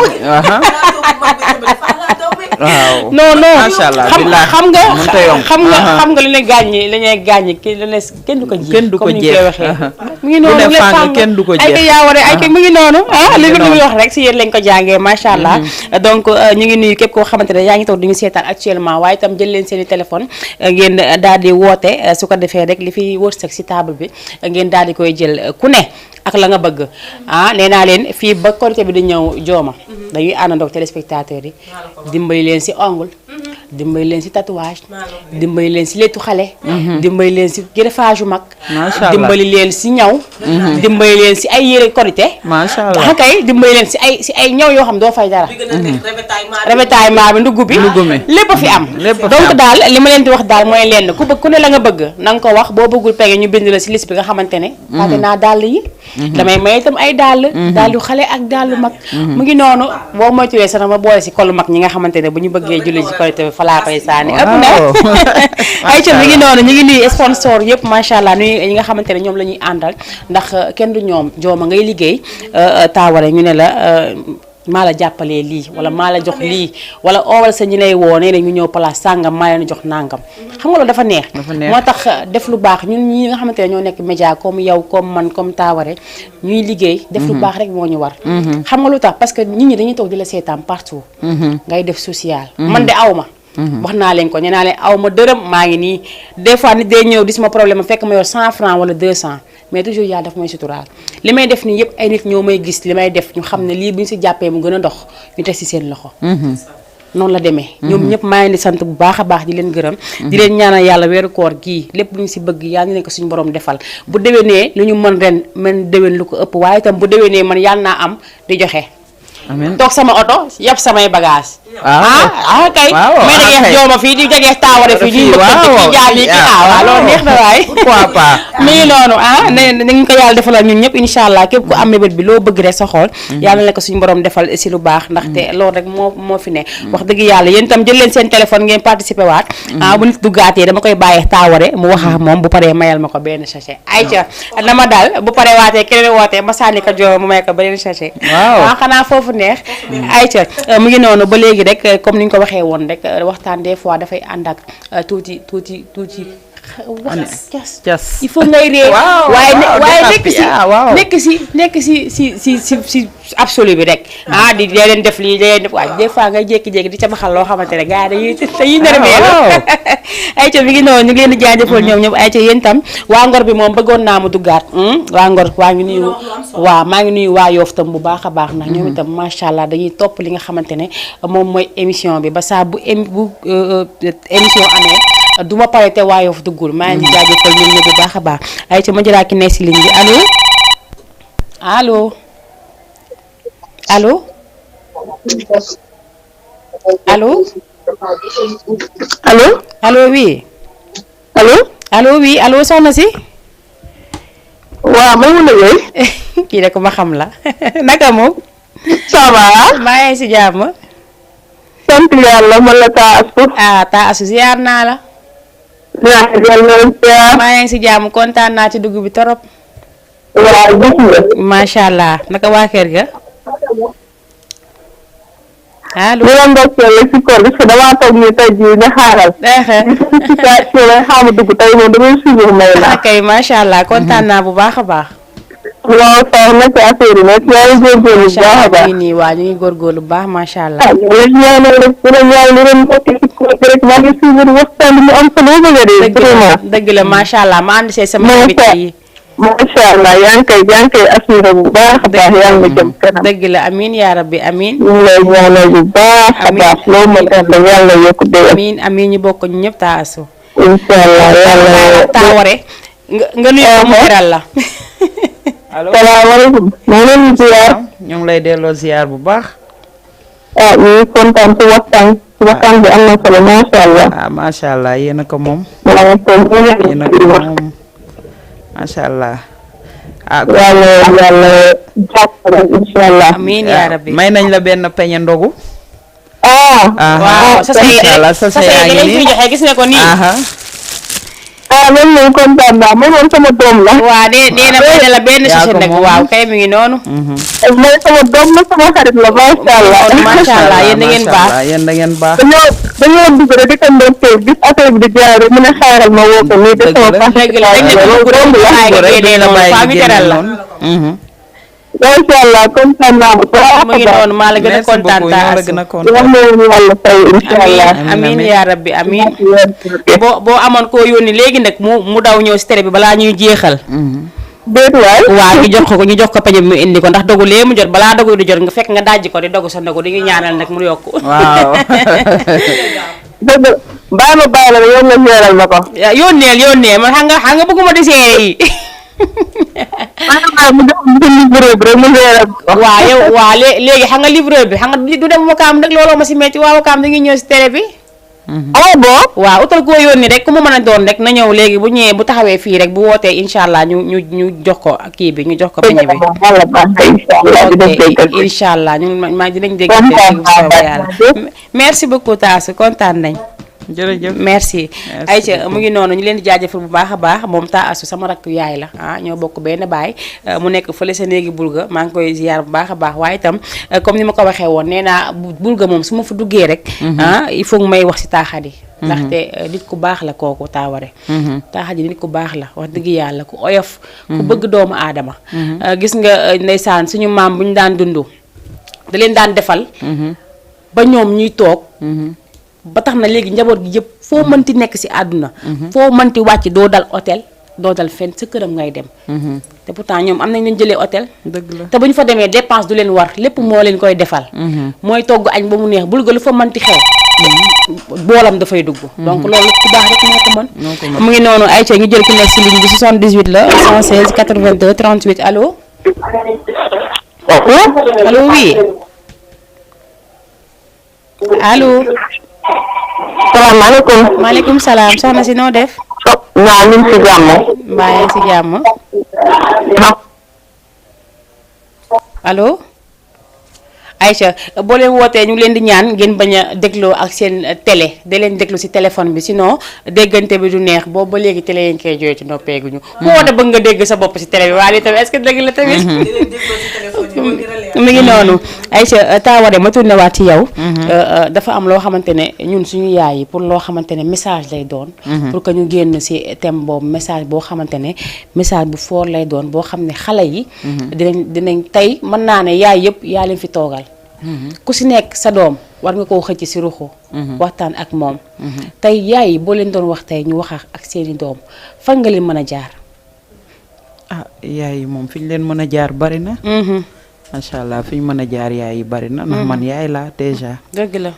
waaw non macha allah xam nga li ne gaaññi li ñuy gaaññi kenn du ko ji kenn du ko jeex waxee mu ngi noonu lépp kenn du ko jeex ay kay yaa war ay kay mu ngi noonu li ñu wax rek si yéen lañ ko jàngee macha allah donc ñu ngi nuyu képp koo xamante ne yaa ngi toog di ñu seetaan actuellement waaye itam jël leen seen i téléphone ngeen daal di woote su ko defee rek li fi wërsëg si table bi ngeen daal di koy jël ku ne ak la nga bëgg nee naa leen fii ba Korité bi di ñëw jooma dañuy àndandoog téléspectateurs yi dimbali leen si ongle dimbali leen si tatouage dimbali leen si lettu xale dimbali leen si greffage yu mag dimbali leen si ñaw dimbali leen si ay yére Korité macha allah kay dimbali leen si ay ñaw yoo xam doo fay dara ravitaillement bi ndugg bi lépp fi am donc daal li ma leen di wax daal mooy lenn ku bëgg ku ne la nga bëgg na nga ko wax boo bëggul pege ñu bind la si liste bi nga xamante ne fàtte naa dàll yi damay may itam ay dàllu xale ak dàllu mag mu ngi noonu boo moytuwee sax ma boole si kolu mag ñi nga xamante ne bu ñu bëggee julli ci Korité bi falaa koy saani ëpp na ay ca mi ngi noonu ñu ngi nuyu sponsor yëpp macha allah nuyu ñi nga xamante ne ñoom la ñuy àndal ndax kenn du ñoom jooma ngay liggéey taaware ñu ne la maa la jàppalee lii wala maa la jox lii wala oowal sa ñi lay woo nee na ñu ñëw place sàngam maa leen jox nàngam xam nga loolu dafa neex moo tax def lu baax ñun ñi nga xamante ne ñoo nekk média comme yow comme man comme taaware ñuy liggéey def lu baax rek moo ñu war xam nga lu tax parce que nit ñi dañuy toog di la seetaan partout ngay def social man de aw ma wax naa leen ko nee naa leen aw ma dërëm maa ngi nii des fois nit day ñëw di sama problème fekk ma yor 100 francs wala 200 mais toujours yàlla daf may suturaal li may def nii yëpp ay nit ñoo may gis li may def ñu xam ne lii bu ñu si jàppee mu gën a dox ñu teg si seen loxo noonu la demee ñoom ñëpp maa ngi di sant bu baax a baax di leen gërëm di leen ñaanal yàlla weeru koor gii lépp lu ñu si bëgg yàlla na ko suñu borom defal bu déwénee lu ñu mën ren mën déwén lu ko ëpp waaye itam bu déwénee man yàlla naa am di joxe amiin toog sama oto yàpp samay bagage kay mais da ngeen jooma fii di jege taaware fii di kii jaal yi waaw loolu neex na waay pourquoi pas mi ngi noonu nañu ko yàlla defalal ñun ñëpp incha allah képp ku am mébét bi loo bëgg rek sa xool yàlla na ko suñu borom defal si lu baax ndaxte loolu rek moo fi ne wax dëgg yàlla yéen itam jël leen seen téléphone ngeen participer waat bu nit duggaatee dama koy bàyyee taaware mu wax ak moom bu paree mayal ma ko benn sachet ayca na ma dal bu paree waatee keneen wootee ma sànni ko jooma mu may ko benn sachet xanaa foofu neex ayca mu ngi noonu ba léegi rek comme ni ñu ko waxee woon rek waxtaan des fois dafay ànd ak tuuti cas il faut ngay ree waaye nekk si absolu bi rek di leen def lii leen def waaye des fois ngay jékki-jékki di ca baxal loo xamante ne gars yi dañuy nerveux ayca mi ngi noonu ñu ngi leen di jaajëfal ñoom ñëpp ayca yéen tam waa Ngor bi moom bëggoon naa mu duggaat waa Ngor maa ngi nuyu waa Yoff tam bu baax a baax ndax ñoom itam macha allah dañuy topp li nga xamante ne moom mooy émission bi ba saa bu émission amee du ma pare te waa Yoff duggul maa ngi jaajëfal ñoom ñëpp bu baax a baax ayca ma jëlaat ki ne si ligne bi allo allo oui allo soxna si waaw may mun a yooyu kii de ko ma xam la naka moom ça va maa ngi si jàmm sant yàlla man la taa asu ziar naa la maa ngi si jàmm kontaan naa ci dugg bi torop waaw gis nga macha allah naka waa kër ga allo ñu la ndokkeel si koor bi parce que damaa toog nii tey jii ne xaaral situation lay xaama dugg tey moom damay suivre may la kay macha allah kontaan naa bu baax a baax waaw sax na ci affaire yi nag yaa ngi góorgóorlu bu baax a baax nii waa ñu ngi góorgóorlu bu baax macha allah ñaanal rek ñaan li leen mbokk si koor bi rek maa ngi suivre waxtaan bi mu am solo bëgg a dee vraiment dëgg la macha allah ma ànd see sama invité yi macha allah yaa ngi koy assuré bu baax a baax yaa ngi jëm kanam dëgg la amiin yaa rabbi amiin ñu ngi lay ñaanal bu baax a baax loolu ma tax da yàlla yokk dee amiin ñu bokk ñu ñëpp taasu incha allah yàlla taaware nga nuyu ko mu teral la salaamaaleykum maa ngi leen di ziar ñu ngi lay delloo ziar bu baax ñu ngi kontaan ci waxtaan bi am na solo macha allah macha allah yéen a ko moom yéen a ko moom macha allah yàlla jàppale incha allah amiin yaa rabbi may nañ la benn peñe ndogu waaw sa yaa ngi nii joxe gis nga ko nii loolu moom kontaan naa moom sama doom la waaw nee na may la benn sachet nag waaw kay mi ngi noonu mooy sama doom la sama xarit la macha allah yéen da ngeen baax yéen da ngeen baax dañoo dugg rek di ko ndokkee gis affaire bi di jaay rek mu ne xaaral ma woo ko nii de sama dëgg la macha allah kontaan naa bu baax mu ngi noonu maa la gën a kontaan amiin yaa rabbi amiin boo amoon koo yónni léegi nag mu daw ñëw si télé bi balaa ñuy jeexal déet waay waaw ñu jox ko pañe bi mu indi ko ndax dogu lee mu jot balaa dogu di jot nga fekk nga dajji ko di dogu sa ndogu di ngi ñaanal nag mu yokku waaw dëgg bàyyi la yow nga seeral ma ko yónnee man xam nga bëgguma di seere yi mu jox ko livreur bi rek mu seeral ko waaw léegi xam nga livreur bi xam nga du dem Wakaam rek looloo ma si metti waa Wakaam da ngi ñëw si télé bi waaw utal koo yónni rek ku mu mën a doon rek na ñëw léegi bu ñëwee bu taxawee fii rek bu wootee incha allah ñu jox ko kii bi ñu jox ko peñe bi incha allah ma dinañ dégg bu soobee yàlla merci beaucoup Taasu kontaan nañ jërëjëf merci Aïcha mu ngi noonu ñu leen di jaajëfal bu baax a baax moom taa asu sama rakk yaay la ñoo bokk benn baay mu nekk fële sa néegi bulga maa ngi koy ziar bu baax a baax waaye itam comme ni ma ko waxee woon nee naa bulga moom su ma fa duggee rek il faut may wax si taaxadi ndaxte nit ku baax la kooku taaware taaxadi nit ku baax la wax dëgg yàlla ku oyof ku bëgg doomu aadama gis nga ndeysaan suñu maam bu ñu daan dund da leen daan defal ba ñoom ñuy toog ba tax na léegi njaboot gi yëpp foo mënti nekk si àdduna foo mënti wàcc doo dal hôtel doo dal fenn sa këram ngay dem te pourtant ñoom am nañ leen jëlee hôtel dëgg la te bu ñu fa demee dépense du leen war lépp moo leen koy defal mooy togg añ ba mu neex bul ga lu fa mënti xew boolam dafay dugg donc loolu ku baax rek moo ko mën mu ngi noonu Aïcha ñu jël ki nekk si ligne bi 78 la 116 82 38 allo allo oui allo. salaamaaleykum. maaleykum salaam soxna si noo def. waaw ñu ngi si jàmm. mbaa yaa ngi si jàmm. allo. Aïcha boo leen wootee ñu ngi leen di ñaan ngeen bañ a dégloo ak seen télé da leen déglu si téléphone bi sinon déggante bi du neex boobu ba léegi télé yi koy jooy ci noppeeguñu. ku woote bëgg nga dégg sa bopp si télé bi waaye tamit est-ce que dëgg la tamit. mi ngi noonu Aïcha Tawaré ma tourné waat ci yow. dafa am loo xamante ne ñun suñu yaay yi pour loo xamante ne message lay doon. pour que ñu génn si thème boobu message boo xamante ne message bu fort lay doon boo xam ne xale yi. dinañ tey mën naa ne yaay yëpp yaa leen fi toogal. ku si nekk sa doom war nga koo xëcc si ruxu. waxtaan ak moom. tey yaay yi boo leen doon wax tey ñu wax ak seeni doom fan nga leen mën a jaar. yaay yi moom fi ñu leen mën a jaar bari na. macha allah fi ñu mën a jaar yaay yi bari na. ndax man yaay laa déjà. dëgg la.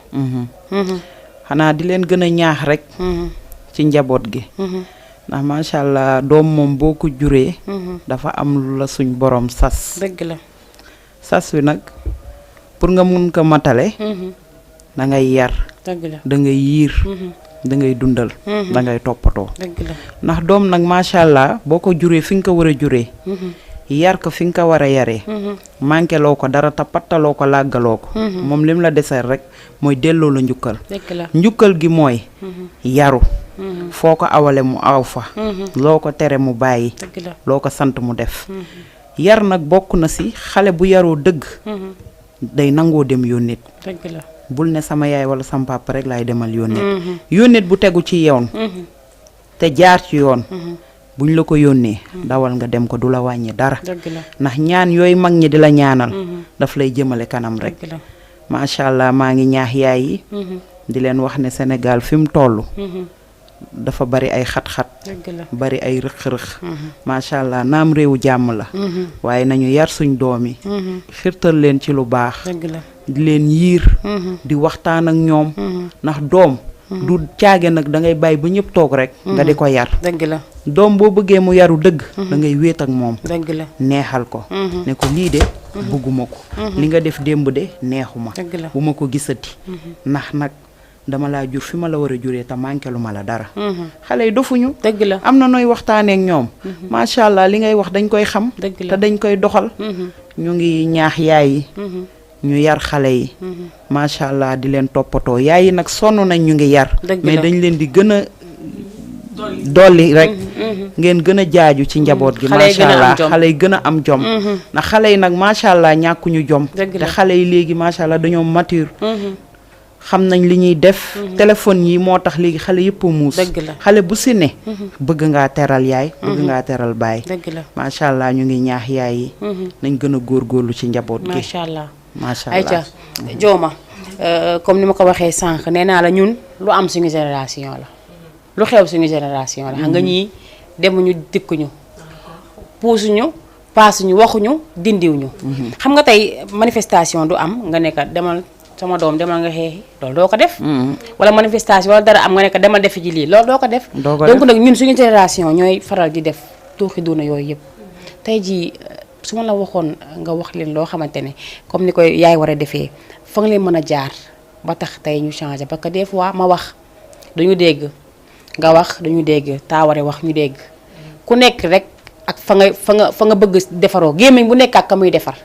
xanaa di leen gën a ñaax rek. ci njaboot gi. ndax macha allah doom moom boo ko juree. dafa am lu la suñ borom sas. dëgg la. sas wi nag pour nga mun ko matale. da ngay yar. dëgg la da ngay yiir. da ngay dundal. da ngay toppatoo. dëgg la ndax doom nag macha allah boo ko juree fi nga ko war a juree. yar ko fi nga ko war a yaree. manqué loo ko dara te pattaloo ko làggaloo ko. moom lim la deseel rek mooy delloo la njukkal. dëgg la njukkal gi mooy. yaru. foo ko awale mu aw fa. loo ko tere mu bàyyi. dëgg la loo ko sant mu def. yar nag bokk na si xale bu yaroo dëgg. day nangoo dem yónnit. dëgg la bul ne sama yaay wala sama papa rek laay demal yónnit. yónnit bu tegu ci yoon. te jaar ci yoon. buñ la ko yónnee. dawal nga dem ko du la wàññi dara. dëgg la ndax ñaan yooyu mag ñi di la ñaanal. daf lay jëmale kanam rek. dëgg la macha allah maa ngi ñaax yaay yi. di leen wax ne Sénégal fi mu toll. dafa bari ay xat-xat. dëgg la bari ay rëq-rëq. macha allah naam réewu jàmm la. waaye nañu yar suñ doom yi. xirtal leen ci lu baax. dëgg la di leen yiir. di waxtaan ak ñoom. ndax doom. du caage nag da ngay bàyyi ba ñëpp toog rek. nga di ko yar. dëgg la doom boo bëggee mu yaru dëgg. da ngay wéet ak moom. dëgg la neexal ko. ne ko lii de. bëgguma ko. li nga def démb de neexuma. dëgg la bu ma ko gisati. ndax nag dama laa jur fi ma la war a juree te manqué lu ma la dara. xale yi dofuñu. dëgg la am na nooy waxtaanee ak ñoom. macha allah li ngay wax dañ koy xam. dëgg te la dañ koy doxal. ñu ngi ñaax yaay yi. ñu yar xale yi. macha allah di leen toppatoo yaay yi nag sonn nañ ñu ngi yar. dëgg mais la dañ leen di gën a dolli rek. ngeen gën a jaaju ci njaboot gi. xale yi gën a macha am allah jom. xale yi gën a am jom. ndax xale yi nag macha allah ñàkkuñu jom. dëgg te la xale yi léegi macha allah dañoo mature. xam nañ li ñuy def. téléphone yi moo tax léegi xale yëpp a muus. dëgg la xale bu si ne. bëgg ngaa teral yaay. bëgg ngaa teral baay. dëgg la macha allah ñu ngi ñaax yaay yi. nañ gën a góorgóorlu ci njaboot gi. macha allah macha allah Aïcha Jooma comme ni ma ko waxee sànq nee naa la ñun lu am suñu génération la lu xew suñu génération la xam nga ñii demuñu dikkuñu puusuñu paasuñu waxuñu dindiwuñu xam nga tey manifestation du am nga nekk demal sama doom demal nga xeexi loolu doo ko def wala manifestation wala dara am nga nekk demal defi ji lii loolu doo ko def doo ko donc def. nag ñun suñu génération ñooy faral di def tuuxi duuna yooyu yëpp tey jii su ma la waxoon nga wax leen loo xamante ne comme ni koy yaay war a defee fa nga leen mën a jaar ba tax tey ñu changé parce que des fois ma wax dañu dégg nga wax dañu dégg Tawaré wax ñu dégg ku nekk rek ak fa nga bëgg defaroo gémmiñ bu nekk ak ka muy defar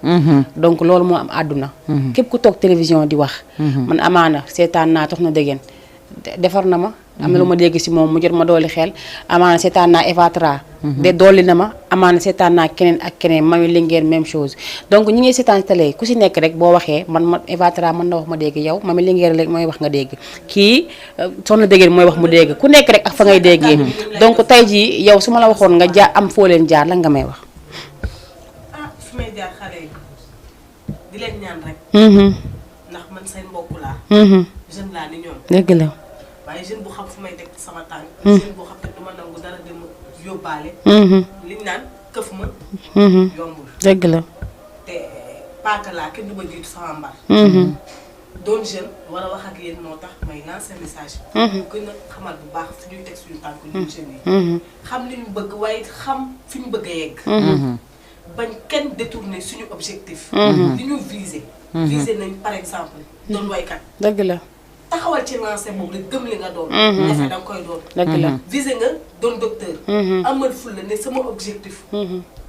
donc loolu moo am àdduna képp ku toog télévision di wax man amaana seetaan naa tax na déggeen defar na ma am na lu ma dégg si moom mu jot ma dooli xel amaana seetaan naa Evatra de dolli na ma amaana seetaan naa keneen ak keneen Mami Linguère même chose donc ñi ngi seetaan télé ku si nekk rek boo waxee man Evatra mën na wax ma dégg yow Mami Linguère rek mooy wax nga dégg kii soxna déggeen mooy wax mu dégg ku nekk rek ak fa ngay déggee donc tey jii yow su ma la waxoon nga jaar am foo leen jaar lan nga may wax fi may jaar xale yi di leen ñaan rek ndax man seen mbokk laa jeune laa ni ñoom dëgg la waaye jeune bu xam fu may teg sama tànk jeune bu xam te du ma nangu dara dem yóbbaale liñ naan këf ma yombul dëgg la te paaka laa kenn du ma jiitu sama mbar doon jeune war a wax ak yéen moo tax may lancer message ñu gën a xamal bu baax fi ñuy teg suñu tànk ñun jeunes yi xam li ñu bëgg waaye xam fi ñu bëgg a yegg bañ kenn détourner suñu objectif li ñu viser visé nañ par exemple doon waykat. dëgg la. taxawal ci lancé boobu rek gëm li nga doon. defe da nga koy doon. dëgg la. visé nga doon docteur. amal fulla ne sama objectif.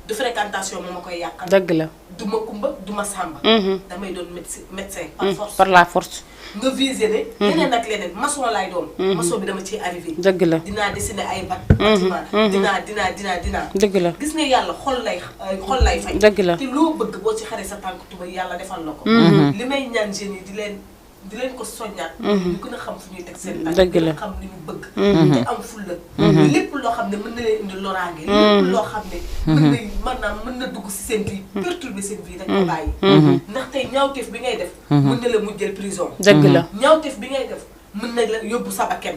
du fréquentation moo ma koy yàqal. dëgg la. du ma kumba du ma sàmba. damay doon médecin par force. par la force. nga visé ne. leneen ak leneen maçon laay doon. maçon bi dama ciy arrivé. dëgg la. dinaa dessiné ay bâtiment. dinaa. dëgg la. gis nga yàlla xol lay fay. dëgg la. te loo bëgg boo ci xaree sa tànk tuba yàlla defal la ko. li may ñaan jeunes yi di leen ko soññaat. ñu gën a xam fu ñuy teg seen tànk. dëgg la gën a xam li ñu bëgg. te am fulla. lépp loo xam ne mën na leen indi loraange. lépp loo xam ne. mën na dugg si seen vie perturber seen vie rek ko bàyyi. ndax tey ñaawteef bi ngay def. mën na la mujjal prison. dëgg la. ñaawteef bi ngay def mën na la yóbbu sa bakkan.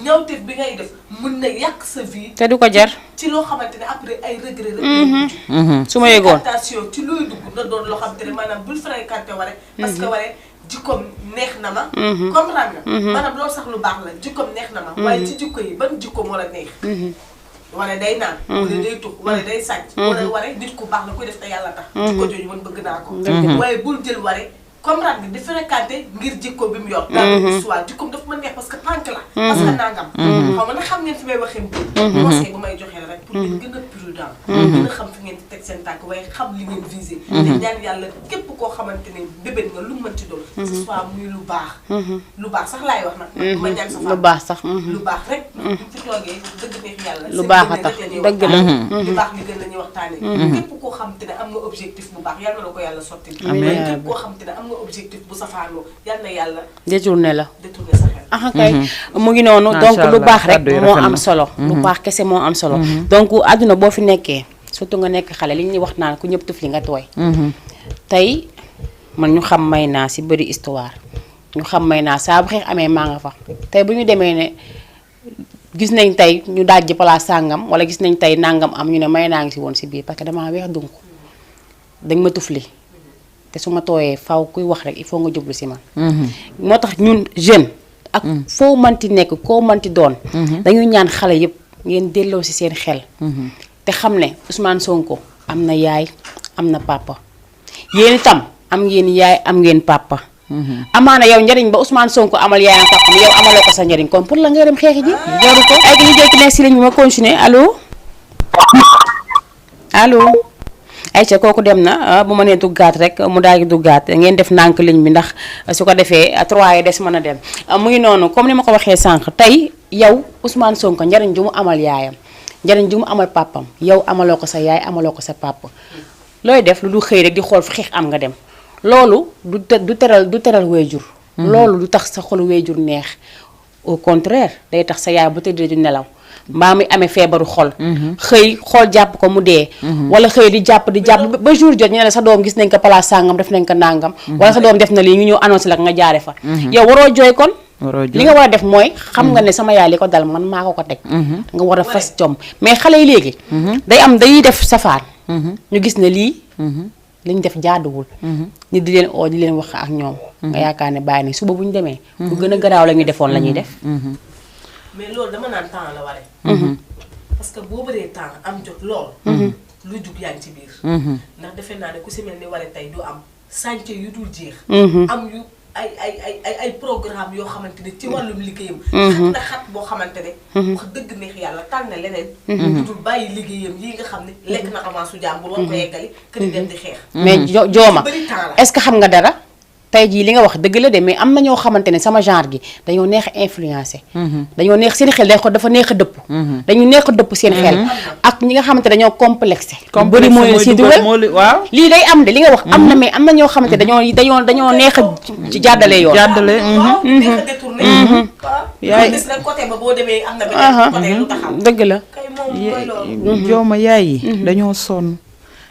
ñaawteef bi ngay def mën na yàq sa vie. te du ko jar. ci loo xamante ne après ay regret rek. su ma yëgoon fréquentation ci looy dugg na doon loo xamante ne maanaam bul fréquenté ware parce que ware jikkoom neex na ma. comprendre nga. maanaam loolu sax lu baax la jikkoom neex na ma. waaye ci jikko yi ban jikko moo la neex. wala day naan. wala day tux wala day sàcc. wala ware nit ku baax la koy def te yàlla tax. jikko jooju man bëgg naa ko. waaye bul jël ware. comprendre nga di fréquenté ngir jikko bi mu yor. daal di histoire jikkoom dafa ma neex parce que pànk la. parce que nangam. xaw ma nag xam ngeen fi may waxee mbir. conseil bu may joxee la rek pour ngeen gën a prudent. gën a xam fi ngeen di teg seen tànk waaye xam li ngeen visé. te ñaan yàlla képp koo xamante ne bébét nga lu mu mënti doon. que ce soit muy lu baax. lu baax sax laay wax nag. ma ñaan sa lu baax sax. lu baax rek. bu fi toogee dëgg neex yàlla. lu baax a tax dëgg la. lu baax li gën la ñuy waxtaanee. képp koo xamante ne am nga objectif bu baax yàlla na ko yàlla sotti. amiin képp koo xamante ne am nga objectif bu safaanoo yal na yàlla détourné la. détourné sa xel. ah kay mu ngi noonu. donc lu baax rek moo am solo. lu baax kese moo am solo. donc àdduna boo fi nekkee surtout nga nekk xale li ñuy wax naan ku ñëpp tuf li nga tooy. tey man ñu xam may naa si bëri histoire ñu xam may naa saa bu xeex amee maa nga fa tey bu ñu demee ne gis nañ tey ñu dajji place sàngam wala gis nañ tey nangam am ñu ne may naa ngi si woon si biir parce que damaa weex dunk dañ ma tufli te su ma tooyee faw kuy wax rek il faut nga jublu si man. moo tax ñun jeune ak foo manti nekk koo manti doon. dañuy ñaan xale yëpp ngeen delloo si seen xel. te xam ne Ousmane Sonko am na yaay am na papa yéen itam am ngeen yaay am ngeen papa. amaana yow njariñ ba Ousmane Sonko amal yaay ak papa yow amaloo ko sa njariñ kon pour la nga dem xeexi ji. jaru ko ay ñu jekki nekk si ligne bi ma continuer allo allo. ayca kooku dem na bu ma nee duggaat rek mu daal di duggaat ngeen def nànk ligne bi ndax su ko defee 3 yi des mën a dem mu ngi noonu comme ni ma ko waxee sànq tey yow Ousmane Sonko njariñ ju mu amal yaayam njariñ ju mu amal papam yow amaloo ko sa yaay amaloo ko sa papa looy def lu du xëy rek di xool fu xeex am nga dem loolu du teral weejur. loolu du tax sa xolu weejur neex au contraire day tax sa yaay bu tëddee du nelaw. mbaa mi amee feebaru xol. xëy xool jàpp ko mu dee. wala xëy di jàpp ba jour jot ñu ne la sa doom gis nañ ko place sàngam def nañ ko nàngam. wala sa doom def na lii ñu ñëw annoncé la nga jaare fa. yow waroo jooy kon. li nga war a def mooy xam nga ne sama yaay li ko dal man maa ko teg. nga war a fas jom mais xale yi léegi. day def safaan. ñu gis ne lii. li ñu def jaaduwul. nit di leen oo di leen wax ak ñoom. nga yaakaar ne bàyyi nañ suba bu ñu demee. lu gën a garaaw la ñu defoon la ñuy def. mais loolu dama naan temps la waree. parce que boo bëree temps am jot lool. lu jug yaa ngi ci biir. ndax defe naa ne ku si mel ni waree tey du am sànce yu dul jeex. am yu ay programme yoo xamante ne ci wàllum liggéeyam. xat na xat boo xamante ne. wax dëgg neex yàlla tànn na leneen. lu dul bàyyi liggéeyam lii nga xam ne lekk na avance su jàmbur war ko yeggali kër yi dem di xeex. mais jooma est-ce que xam nga dara. tey jii li nga wax dëgg la de mais am na ñoo xamante ne sama genre gi dañoo neex a influencé. dañoo neex seen xel dafa neex a dëpp. dañu neex a dëpp seen xel. ak ñi nga xamante dañoo complexé. bëri mooy si dugal waaw. lii day am de li nga wax am na mais am na ñoo xamante dañoo neex a jàddale yoon. jàddale. neex a détourné. yaay gis rek côté ba boo demee am na beneen côté lu taxaw. dëgg la. kay moom mooy loolu. jooma yaay yi dañoo sonn.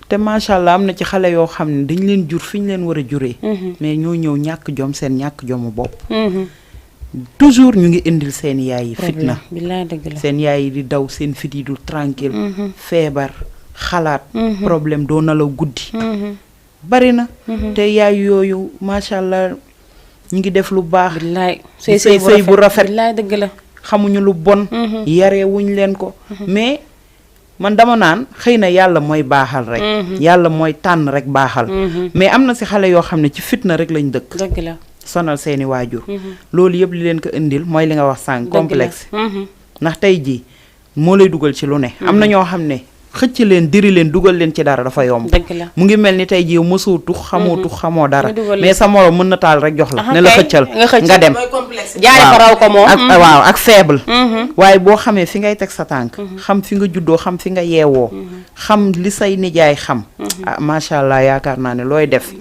te macha allah am na ci xale yoo xam ne dañ leen jur fi ñu leen war a juree. mais ñoo ñëw ñàkk jom seen ñàkk jomu bopp. toujours ñu ngi indil seen yaay yi fitna. billaay dëgg la seen yaay yi di daw seen fit yi du tranquille feebar xalaat. problème doo nalaw guddi. bari na. te yaay yooyu macha allah ñu ngi def lu baax. billaay sëy bu rafet billaay dëgg la. xamuñu lu bon. yaree wuñ leen ko mais. man dama naan xëy na yàlla mooy baaxal rek yàlla mooy tànn rek baaxal mais am na si xale yoo xam ne ci fitna rek lañ dëkk dëgg la sonal seeni waajur loolu yëpp li leen ko indil mooy li nga wax sànq complexe ndax tey jii moo lay dugal ci lu ne am na ñoo xam ne xëcc leen diri leen dugal leen ci dara dafa yomb dëgg la mu ngi mel ni tey jii mosoo tux xamoo dara mais sa morom mën na taal rek jox la ne la xëccal nga dem jaare fa raw ko moom ak waaw ak faible waaye boo xamee fi ngay teg sa tànk xam fi nga juddoo xam fi nga yeewoo xam li say nijaay xam ah macha allah yaakaar naa ne looy def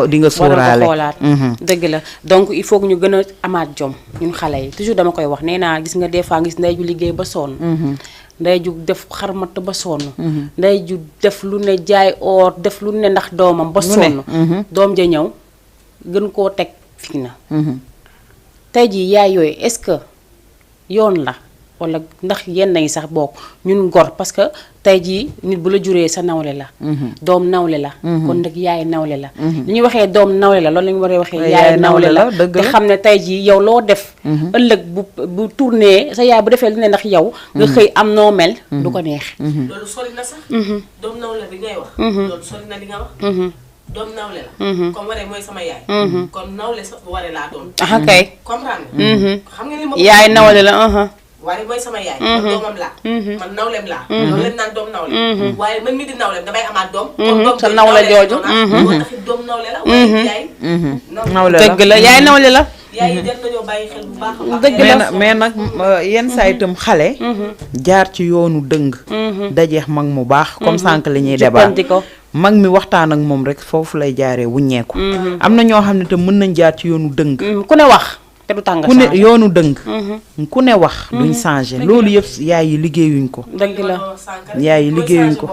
di nga sóoraale xoolaat dëgg la donc il faut que ñu gën a amaat jom ñun xale yi toujours dama koy wax nee naa gis nga des fois gis ndey ju liggéey ba sonn nday ju def xarmat ba sonn nday ju def lu ne jaay or def lu ne ndax doomam ba sonn doom ja ñëw gën koo teg fii na tey jii yaay yooyu est-ce que yoon la wala ndax yenn yi sax bokk ñun gor parce que tey jii nit bu la juree sa nawle la doom nawle la kon nag yaay nawle la li ñuy waxee doom nawle la loolu la ñu war a waxee yaay nawle la te xam ne tey jii yow loo def ëllëg bu tourné sa yaay bu defee lu ne ndax yow nga xëy am noo mel du ko neex loolu sori na sax doom nawle bi ngay wax loolu sori na li nga wax doom nawle la comme waree mooy sama yaay kon nawle sa waree laa doon kay comprendre nga xam nga ni ma yaay nawle la waaye mooy sama yaay man doomam laa man nawlem laa loolu leen naan doom nawle waaye man mi di nawlem damay amaat doom kon doom sa nawle jooju moo taxit doom nawle la waaye yaay nawle la dëgg la yaay nawle la yaay yi jar nañoo bàyyi xel bu baax a baax dëgg la mais nag yenn saa itam xale jaar ci yoonu dëng dajeex mag mu baax comme sànq li ñuy débat mag mi waxtaan ak moom rek foofu lay jaaree wuññeeku am na ñoo xam ne te mën nañ jaar ci yoonu dëng ku ne wax te du tàng ku ne yoonu dëng ku ne wax duñ changé loolu yëpp yaay yi liggéeyuñ ko dëgg la yaay yi liggéeyuñ ko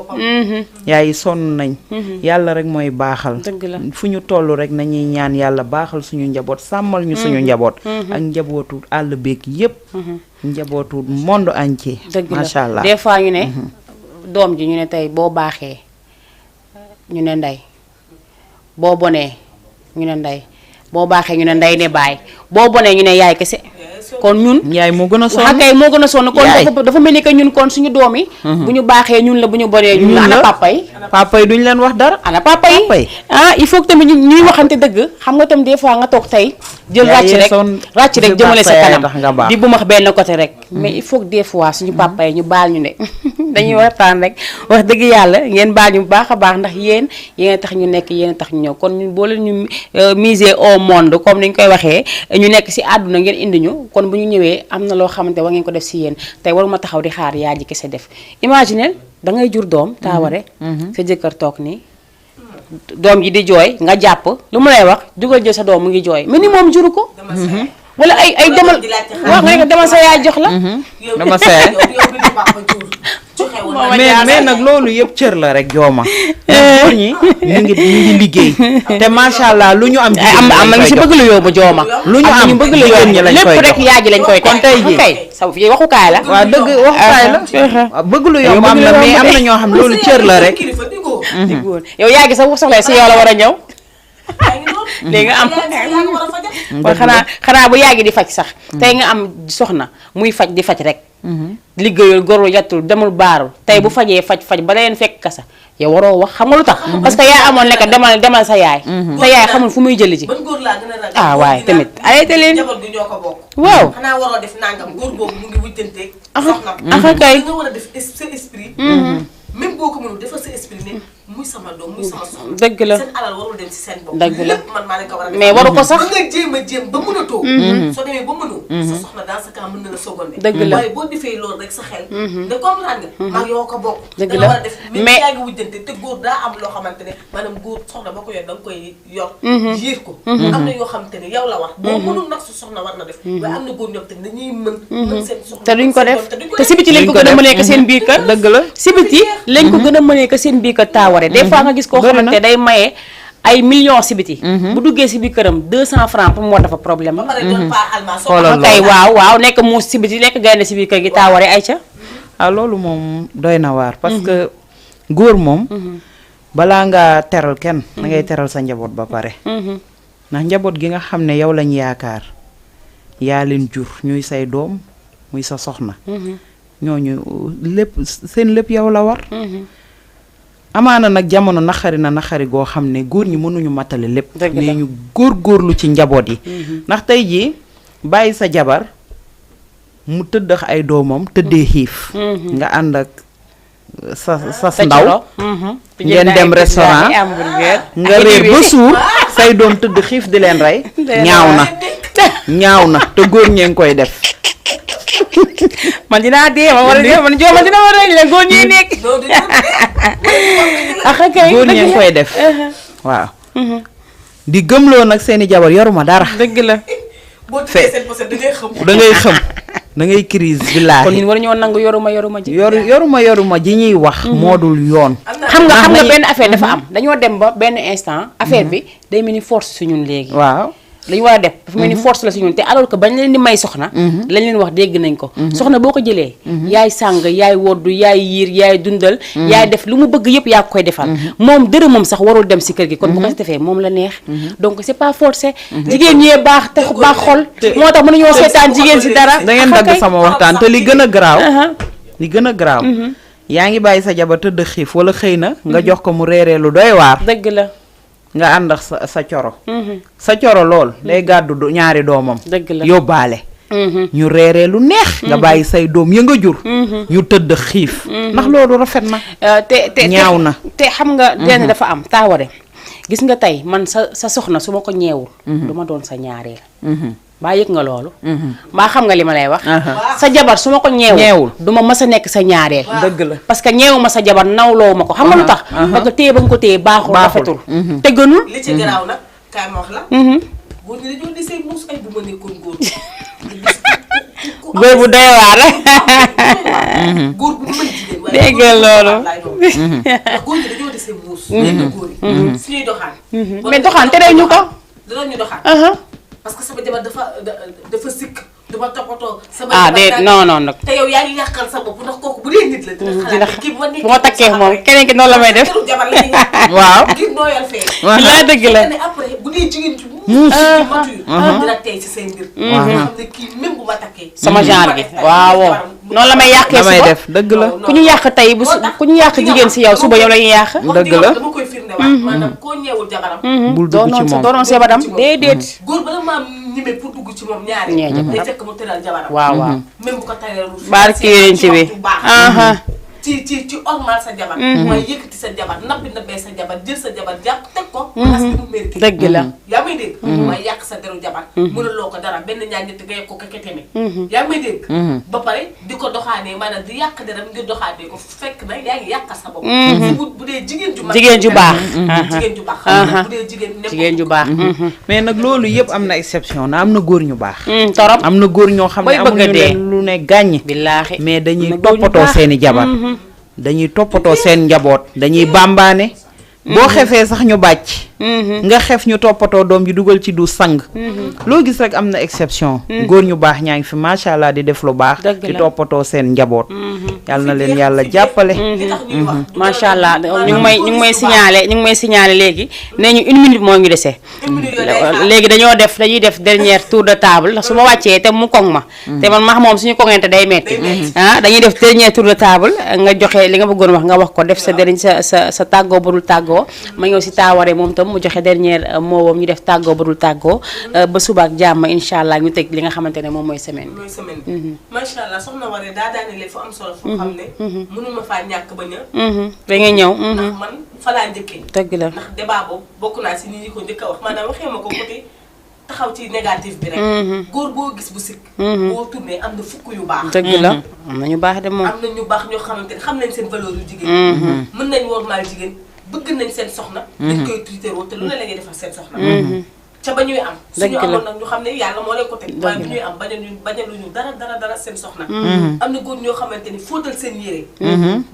yaay yi sonn nañ yàlla rek mooy baaxal dëgg la fu ñu toll rek nañuy ñaan yàlla baaxal suñu njaboot sàmmal ñu suñu njaboot ak njabootu àll beeg yëpp njabootu monde entier macha allah des fois ñu ne doom ji ñu ne tey boo baaxee ñu ne ndey boo bonee ñu ne ndey boo baaxee ñu ne ndey ne baay boo bonee ñu ne yaay kese kon ñun yaay moo gën a sonn kay moo gën a sonn kon dafa mel ni que ñun kon suñu doom yi bu ñu baaxee ñun la bu ñu bonee ñun la ana papa yi duñ leen wax dara ana papa yi il faut que tamit ñuy waxante dëgg xam nga tam des fois nga toog tey jël ràcc rek jëmale sa kanam di bu max benn côté rek mais il faut que des fois suñu papa yi ñu baal ñu ne dañuy waxtaan rek wax dëgg yàlla ngeen baal ñu bu baax a baax ndax yéen tax ñu nekk yéen tax ñu ñëw kon ñun boo leen ñu miser au monde comme ni ñu koy waxee ñu nekk si àdduna ngeen indi ñu kon bu ñu ñëwee am na loo xamante war ngeen ko def si yéen tey waruma taxaw di xaar yaa ji kese def imaginel da ngay jur doom taaware sa jëkkër toog nii doom ji di jooy nga jàpp lu mu lay wax jugal jël sa doom mu ngi jooy mais ni moom juru ko wala ay demal wax nga ne demal sa yaay jox la dama seey mais nag loolu yëpp cër la rek jooma pour ñi ñu ngi liggéey te macha allah lu ñu am am na ñu si bëgg lu yóbbu jooma lu ñu am ñu bëgg lu yóbbu lépp rek yaay ji lañ koy kon tey ji sa fi waxukaay la waaw dëgg waxukaay la bëgg lu yomb am na mais am na ñoo xam loolu cër la rek yow yaay gi sa soxla si yow la war a ñëw léegi nga am kon xanaa bu yàgg di faj sax tey nga am soxna muy faj di faj rek liggéeyul góorlu yattul demul baarul tey bu fajee faj ba leen fekk kasa yow waroo wax xam nga lu tax parce que yaa amoon nekk demal sa yaay sa yaay xamul fu muy jëli ci waaye tamit arrêté leen waaw xanaa waroo def nangam góor boobu mu ngi wujjanteeg kay nga war a def sa esprit même boo ko mënul defal sa esprit ne muy sama doom muy sama soxna dëgg la seen alal warul dem ci seen bopp dëgg la lépp man maa leen ko war a def mais waru ko sax ba nga jéem ba mënatoo soo demee ba mënoo sa soxna dans ce cas mën na la seconde dëgg la waaye boo defee loolu rek sa xel de comprendre nga maa yoo ko bokk dëgg da la nga war a def mais yaa ngi wujjante te góor daa am loo xamante ne maanaam góor soxna boo ko yor da nga koy yor yiir ko am na yoo xamante ne yow la wax boo mënul nag su soxna war na def waaye am na góor ñoom te dañuy mën seen soxna te duñ ko def te sibiti lañ ko gën a mënee ko seen biir kër dëgg la sibiti lañ ko gën a mënee ko seen biir kër taaware des fois nga gis koo xamante day maye ay millions sibiti bu duggee si biir këram 200 francs pour mu war dafa problème xoolal kay waaw nekk muus sibiti nekk gaynde si biir kër gi taaware ay ca loolu moom doy na waar parce que góor moom balaa nga teral kenn da ngay teral sa njaboot ba pare ndax njaboot gi nga xam ne yow lañ yaakaar yaa leen jur ñuy say doom muy sa soxna ñooñu lépp seen lépp yow la war. amaana nag jamono naxari goo xam ne góor ñi mënuñu matale lépp. mais ñu góorgóorlu ci njaboot yi. ndax tey jii bàyyi sa jabar mu tëddax ay doomam tëddee xiif. nga ànd ak sa ndaw. ngeen dem restaurant nga réer ba suur say doom tëdd xiif di leen rey. ñaaw na te góor ñee ngi koy def. man dinaa dee man dina ma rey la góor ñee nekk. góor ñee ngi koy def waaw. di gëmloo nag seeni jabar yoruma dara. dëgg la. da ngay xam da ngay crise billaahi. kon ñun war ñoo nangu yoruma ji. yoruma ji ñuy wax. moo dul yoon. xam nga benn affaire dafa am dañoo dem ba benn instant affaire bi day mel ni force su ñun léegi. waaw. lañu war a def dafa mel ni force la si ñun te alors que bañ leen di may soxna lañ leen wax dégg nañ ko soxna boo ko jëlee yaay sàng yaay woddu yaay yiir yaay dundal yaay def lu mu bëgg yëpp yaa koy defal moom dërëmam sax warul dem si kër gi kon bu ko si defee moom la neex donc c'est pas forcé jigéen ñee baax te baax xol moo tax mën nañoo seetaan jigéen si dara da ngeen dagg sama waxtaan te li gën a garaaw yaa ngi bàyyi sa jabar tëdd xiif wala xëy na nga jox ko mu reeree lu doy waar. dëgg la. nga ànd ak sa coro. sa coro lool day gàddu ñaari doomam. dëgg la yóbbaale. ñu reeree lu neex. nga bàyyi say doom ya nga jur. ñu tëdd xiif. ndax loolu rafet na. te ñaaw na te xam nga lenn dafa am taaware gis nga tey man sa soxna su ma ko ñeewul. du ma doon sa ñaareel. baa yëg nga loolu. baa xam nga li ma lay wax. sa jabar su ma ko ñeewul du ma mës a nekk sa ñaareel. dëgg la parce que ñeewu ma sa jabar nawloo ma ko xam nga lu tax. parce que téye ba nga ko téye baaxul rafetul. te gënul. li ci garaaw nag kaay ma wax la. góor ñi dañoo di say muus ay bu ma nekkoon góor. góor bu doy waar. góor bu mën jigéen waaye dégg nga loolu. ndax góor ñi dañoo di say muus. nekk góor yi. suñuy doxaan. mais doxaan tere ñu ko. danañ ñu doxaan. parce que sama jabar dafa sikk dama toppatoo sama non nag te yow yaa ngi yàqal sa bopp ndax kooku bu dee nit la dina xalaat kii bu ma takkee moom keneen ki noonu la may def jabar la ñuy waaw ngir nooyal fee laa dëgg la ne après bu dee jigéen ci muus ci mature dina tey ci seen mbir nga xam ne kii même bu ma takkee sama genre gi waaw noonu la may yàqee damay def dëgg la ku ñu yàq tey bu ku ñu yàq jigéen si yow suba yow la ñuy yàq dëgg la dama koy firnde waat maanaam koo ñeewul jabaram bul dugg ci moom doonoon seebadam déedéet góor bala maam ñime pour dugg ci moom ñaari day fekk mu tëral jabaram waaw même bu ko tayee ruus barki yéen ci bi ci ormal sa jabar waaye yëkkati sa jabar nabbee sa jabar jël sa jabar jàpp teg ko parce que mu mérité dëgg la yaa may dégg waaye yàq sa deru jabar mënuloo ko dara benn ñaar ñett nga yegg ko keketeme yaa may dégg ba pare di ko doxaanee maanaam di yàq deram ngir doxaanee ko fekk na yaa ngi yàqal sa bopp si bu dee jigéen ju mag jigéen ju baax jigéen ju baax bu dee jigéen ju baax mais nag loolu yëpp am na exception na am na góor ñu baax torop am na góor ñoo xam ne amuñu leen lu ne gàññ billaahi mais dañuy toppatoo seeni jabar dañuy toppatoo seen njaboot dañuy bàmbaane boo xefee sax ñu bàcc nga xef ñu toppatoo doom ji dugal ci du sang loo gis rek am na exception góor ñu baax ñaa ngi fi macha allah di def lu baax di toppatoo seen njaboot yàlla na leen yàlla jàppale macha allah ñu ngi may signaler léegi nee ñu 1 minute moo ñu dese léegi dañuy def dernier tour de table ndax su ma wàccee te mu koŋ ma te man max moom suñu koŋente day metti dañuy def dernier tour de table nga joxe li nga bëggoon wax nga wax ko def sa tàggoo ba dul tàggoo ma ñëw si taaware moom tam mu joxe dernier mot ñu def tàggoo ba dul tàggoo ba suba ak jàmm incha allah ñu teg li nga xamante ne moom mooy semaine bi. macha allah soxna Waré daa daanele fu am solo foo xam ne mënuma faa ñàkk bañ a da ngay ñëw ndax man fa laa njëkkee dëgg la ndax débat boobu bokk naa si nit ñi ko njëkk a wax maanaam waxee ma ko côté taxaw ci négatif bi rek góor boo gis bu sikk boo tourné am na fukk yu baax dëgg la am na ñu baax de moom am na ñu baax ñoo xamante ne xam nañ seen valeur yu jigéen mën nañ wormaal jigéen bëgg nañ seen soxna dañ koy tuitéroo te lu ne la ñuy defal seen soxna ca ba ñuy am suñu amoon nag ñu xam ne yàlla moo leen ko teg waaye bu ñuy am bañaluñu dara seen soxna am na góor ñoo xamante ni fóotal seen yére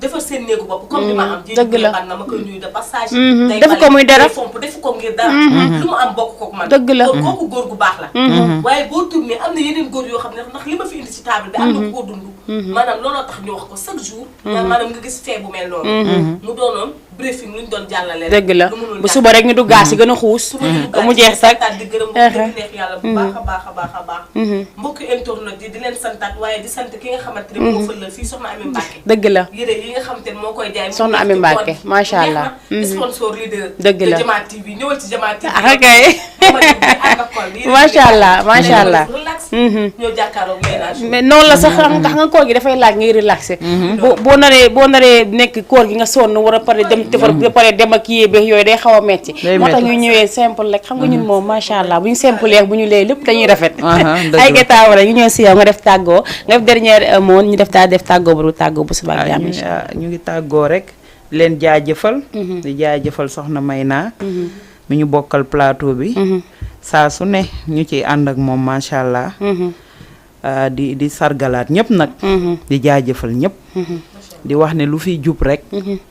defal seen néegu bopp comme ni ma am dëgg la ban na ma koy nuyu de passage def ko muy dara fomp def ko ngir dara lu mu am bokk kook man dëgg la kon kooku góor gu baax la waaye boo tourné am na yeneen góor yoo xam ne ndax li ma fi indi ci table bi am na ku ko dund maanaam looloo tax ñu wax ko chaque jour maanaam nga gis fee bu mel noonu mu doonoon briefing luñ doon jàllale dëgg la bu suba rek ñu duggaat si gën a xuus ba mu jeex sax di gërëm dëgg neex yàlla bu baax a baax a baax a baax mbokki internet yi di leen santaat waaye di sant ki nga xamante ne moo fëlal fii soxna Ami Mbacke dëgg la yére yi nga xamante ne moo koy jaay soxna Ami Mbacke macha allah sponsor leader dëgg la de Jama TV ñëwal ci Jama TV kay macha allah macha allah ñoo jàkkaarloog mais noonu la sax tax nga koor gi dafay laaj ngay relaxé boo naree nekk koor gi nga sonn war a pare dem defar ba pare dem ak yéebe yooyu day xaw a metti moo tax ñu ñëwee simple rek xam nga ñun moom macha allah bu ñu simple yeeg bu ñu lee lépp dañuy rafet ay getaaw rek ñu ñëw si yow nga def tàggoo nga def dernière mot ñu def tàggoo bu subaa jàmm ñu ngi tàggoo rek leen jaajëfal di jaajëfal soxna Mayna mi ñu bokkal plateau bi saa su ne ñu ciy ànd ak moom macha allah di sargalaat ñëpp nag di jaajëfal ñëpp di wax ne lu fi jub rek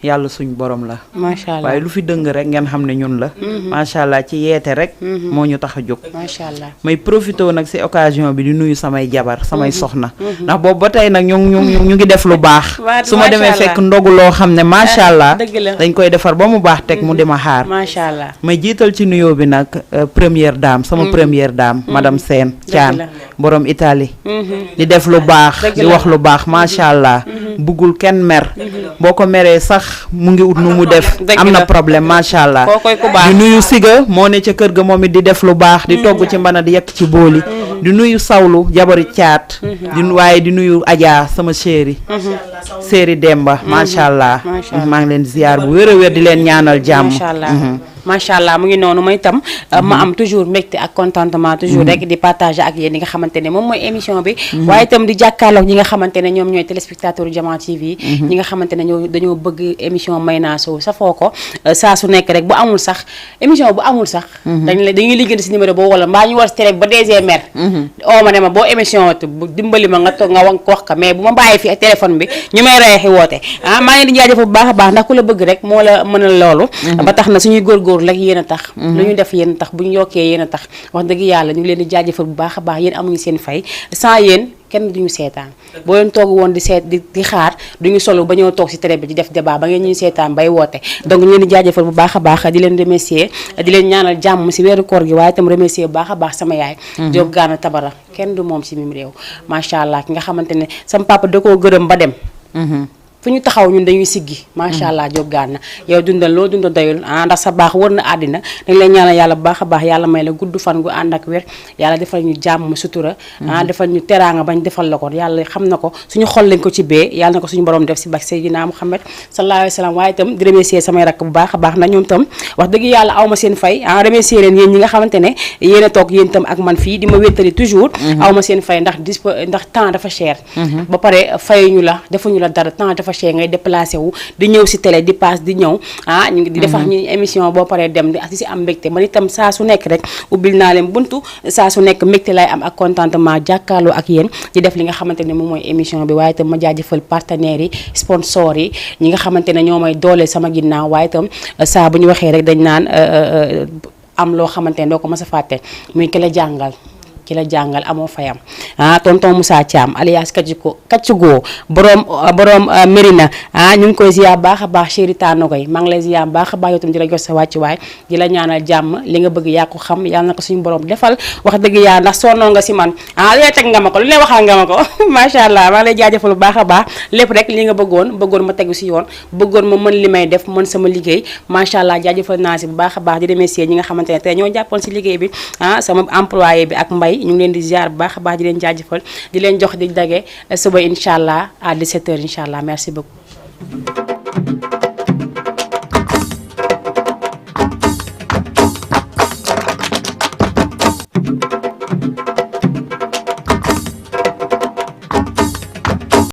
yàlla suñ borom la macha allah waaye lu fi dëng rek ngeen xam ne ñun la macha allah ci yeete rek moo ñu tax a jóg macha allah may profité nag si occasion bi di nuyu samay jabar samay soxna ndax boobu ba tey nag ñu ngi def lu baax su ma demee fekk ndogu loo xam ne macha allah dañ koy defar ba mu baax teg mu di ma xaar macha allah may jiital ci nuyoo bi nag première dame sama première dame madame Sène Thian borom Italie di def lu baax di wax lu baax macha allah buggul kenn mer boo ko meree sax mu ngi ut nu mu def am na problème macha allah di nuyu Siga moo ne ca kër ga moom it di def lu baax di togg ci mbana di yekk ci booli di nuyu Sawlu jabari caat waaye di nuyu Adja sama chéri Demba macha allah maa ngi leen ziar bu wér a wér di leen ñaanal jàmm macha allah mu ngi noonu may tam ma am toujours mbégte ak contentement toujours rek di partager ak yéen ñi nga xamante ne moom mooy émission bi waaye itam di jàkkaarloog ñi nga xamante ne ñoom ñooy téléspectateur Jama TV ñi nga xamante ne dañoo bëgg émission Mayna Show safoo ko saa su nekk rek bu amul sax émission bu amul sax dañuy liggéey si numéro boobu wala mbaa ñu war si télé ba DG mer oo ma ne ma boo émission dimbali ma nga toog nga wax ka mais bu ma bàyyi fi ak téléphone bi ñu may reexi woote maa ngi di jaajëfal bu baax a baax ndax ku la bëgg rek moo la mënal loolu ba tax na suñuy góorgóor rek yéen a tax lu ñu def yéen a tax bu ñu yokkee yéen a tax wax dëgg yàlla ñu ngi leen di jaajëfal bu baax a baax yéen amuñu seen fay sans yéen kenn duñu seetaan boo leen toog woon di seet di xaar duñu solo ba ñëw toog si télé bi di def débat ba ngeen ñuy seetaan bay woote donc ñu leen di jaajëfal bu baax a baax di leen remercier di leen ñaanal jàmm si weeru koor gi waaye itam remercier bu baax a baax sama yaay Diop Gana Tabara kenn du moom si mim réew macha allah ki nga xamante ne sama papa da koo gërëm ba dem fu ñu taxaw ñun dañuy siggi macha allah Diop Gana yow dundal loo dundal doyul ndax sa baax wër na àddina dañ lay ñaanal yàlla bu baax a baax yàlla may la gudd fan gu ànd ak wér yàlla defal ñu jàmm sutura defal ñu teraanga bañ defal la ko yàlla xam na ko suñu xol lañ ko ci bee yàlla na ko suñu borom def si bak Seydina Muhammad sallallahu alayhi wa sallam waaye itam di remercier samay rakk bu baax a baax na ñoom itam wax dëgg yàlla aw ma seen fay remercier leen yéen ñi nga xamante ne yéen a toog yéen itam ak man fii di ma wéttali toujours aw ma seen fay ndax temps dafa cher ba pare fayuñu la defuñu la dara temps dafa cher ngay déplacé wu di ñëw si télé di paas di ñëw ñu ngi di defar ñu émission boo paree dem di si am mbégte man itam saa su nekk rek ubbil naa leen buntu saa su nekk mbégte lay am ak contentement jàkkaarloo ak yéen di def li nga xamante ne moom mooy émission bi waaye itam ma jaajëfal partenaires yi sponsors yi ñi nga xamante ne ñoo may dooleel sama ginnaaw waaye itam saa bu ñu waxee rek dañ naan am loo xamante ne doo ko mës a fàtte muy ki la jàngal amoo fayam tonton Moussa Thiam alias Kaccigo borom Mérina ñu ngi koy ziar baax a baax chéri Tano koy maa ngi lay ziar baax a baax yow tam di la jox sa wàccuwaay di la ñaanal jàmm li nga bëgg yaa ko xam yàlla na ko suñu borom defal wax dëgg yaa ndax sonnoo nga si man lu ne teg nga ma ko lu ne waxal nga ma ko macha allah maa ngi lay jaajëfal bu baax a baax lépp rek li nga bëggoon ma tegu si yoon bëggoon ma mën li may def mën sama liggéey macha allah jaajëfal naa si bu baax a baax di remercier ñi nga xamante ne tey ñoo jàppoon si liggéey bi sama employé bi ak Mbay ñu ngi leen di ziar bu baax a baax di leen jaajëfal di leen jox di dage suba incha allah à 17h incha allah merci beaucoup.